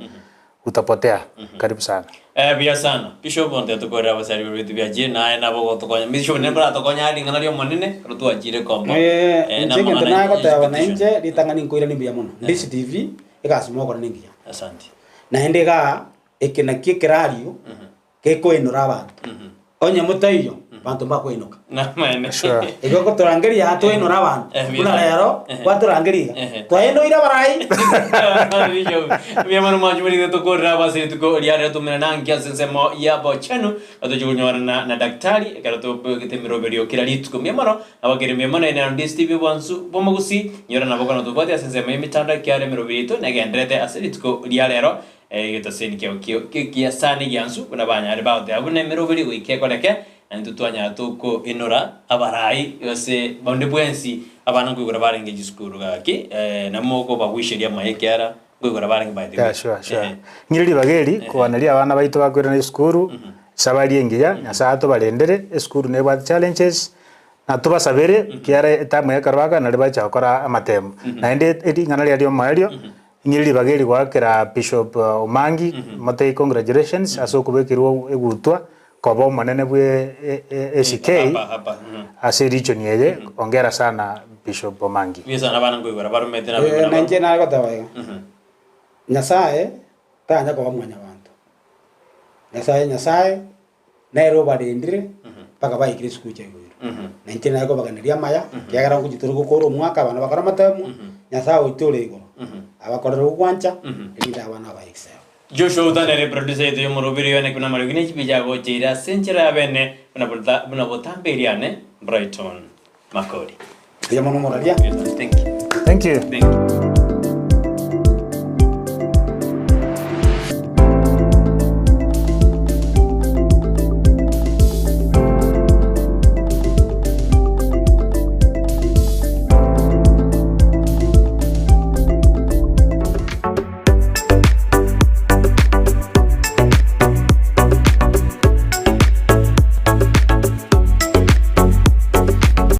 utapotea. Karibu sana. Eh, buya sana. Bishop onte tokorera abasari babetu biachire naye nabo ogotokonya. Bishop nere koratokonya are ring'ana ri'Omonene, ekero twachire komba. Eh, Eh, inche egento namang'ana nagoteba na ye inche ritang'ani nkoiranie mbuya mono. Ndisi TV, egasi mogokora nengiya. Asante. Naende igaa, eke nakio ekerario gekoenora abanto. Onye motaiyo, banto mbakoenoka. Namaene. Sure. Igo ogotorangeria aa twaenora abanto, Eh, buna rero eh. gwatorangeria iga, Eh. twaenoire abarai. Bishop, mbuya mono mwanchi morire tokorera abase rituko ria rero tumera nanki ase ensemo ya bochenu atochi konyorana na daktari ekero tobegete emeroberio kera rituko mbuya mono abakere mbuya mono ene Ndisi TV obwansu bw'omogusi nyora nabo kono tobwate ase ensemo y'emetandao ekiagera emeroberio yaito negenderete ase rituko ria rero Egetoseni kiao ki'ekiya sana egiansu, buna banyare bagoteba buna emeroberi goika ekoreke, na intwe twanyara tokoenora abarai gose bonde bwensi abana nkoigora barenge chisukuru gaki nabo mokobaguisheria amaye ekiagera nkoigora barenge by the way. Yeah, sure, sure. Ng'ire ribaga eri koganeria abana baito bakoirana esukuru, esabari engiya, Nyasaye atobarendere, esukuru nebwate challenges, na tobasabere ekiagera etamu ekero bakogenda nario bacha gokora amatemo. Naende ring'ana riaria omoerio, Ng'ire ribaga eri goakera Bishop Omangi motebie congratulations ase okobekerwa egutwa koba omonene bwe ACK Hapa, hapa, mhm. ase region eye hongera sana Bishop Omangi. Buya sana abana nkoigora baromete na Eh, abana na inche nare goteba iga, Mhm. Nyasaye tanya koba mwanyabanto, Nyasaye Nyasaye nere obarendire mpaka baikire esukuru chia igoro. Na inche nare kobaganeria amaya, ekiagera ngochia tore gokora omwaka abana bakore amatemo, Nyasaye oito ore igoro abakorere ogwancha, erinde abana abaye ekiseero. Joshua otanere producer yaito y'omorobiri one buna amariogi ne chibicha agocheire ase enchera ya bene buna bota buna botambe eriane Brighton Makori. Mbuya mono omoraria. Thank you. Thank you. Thank you.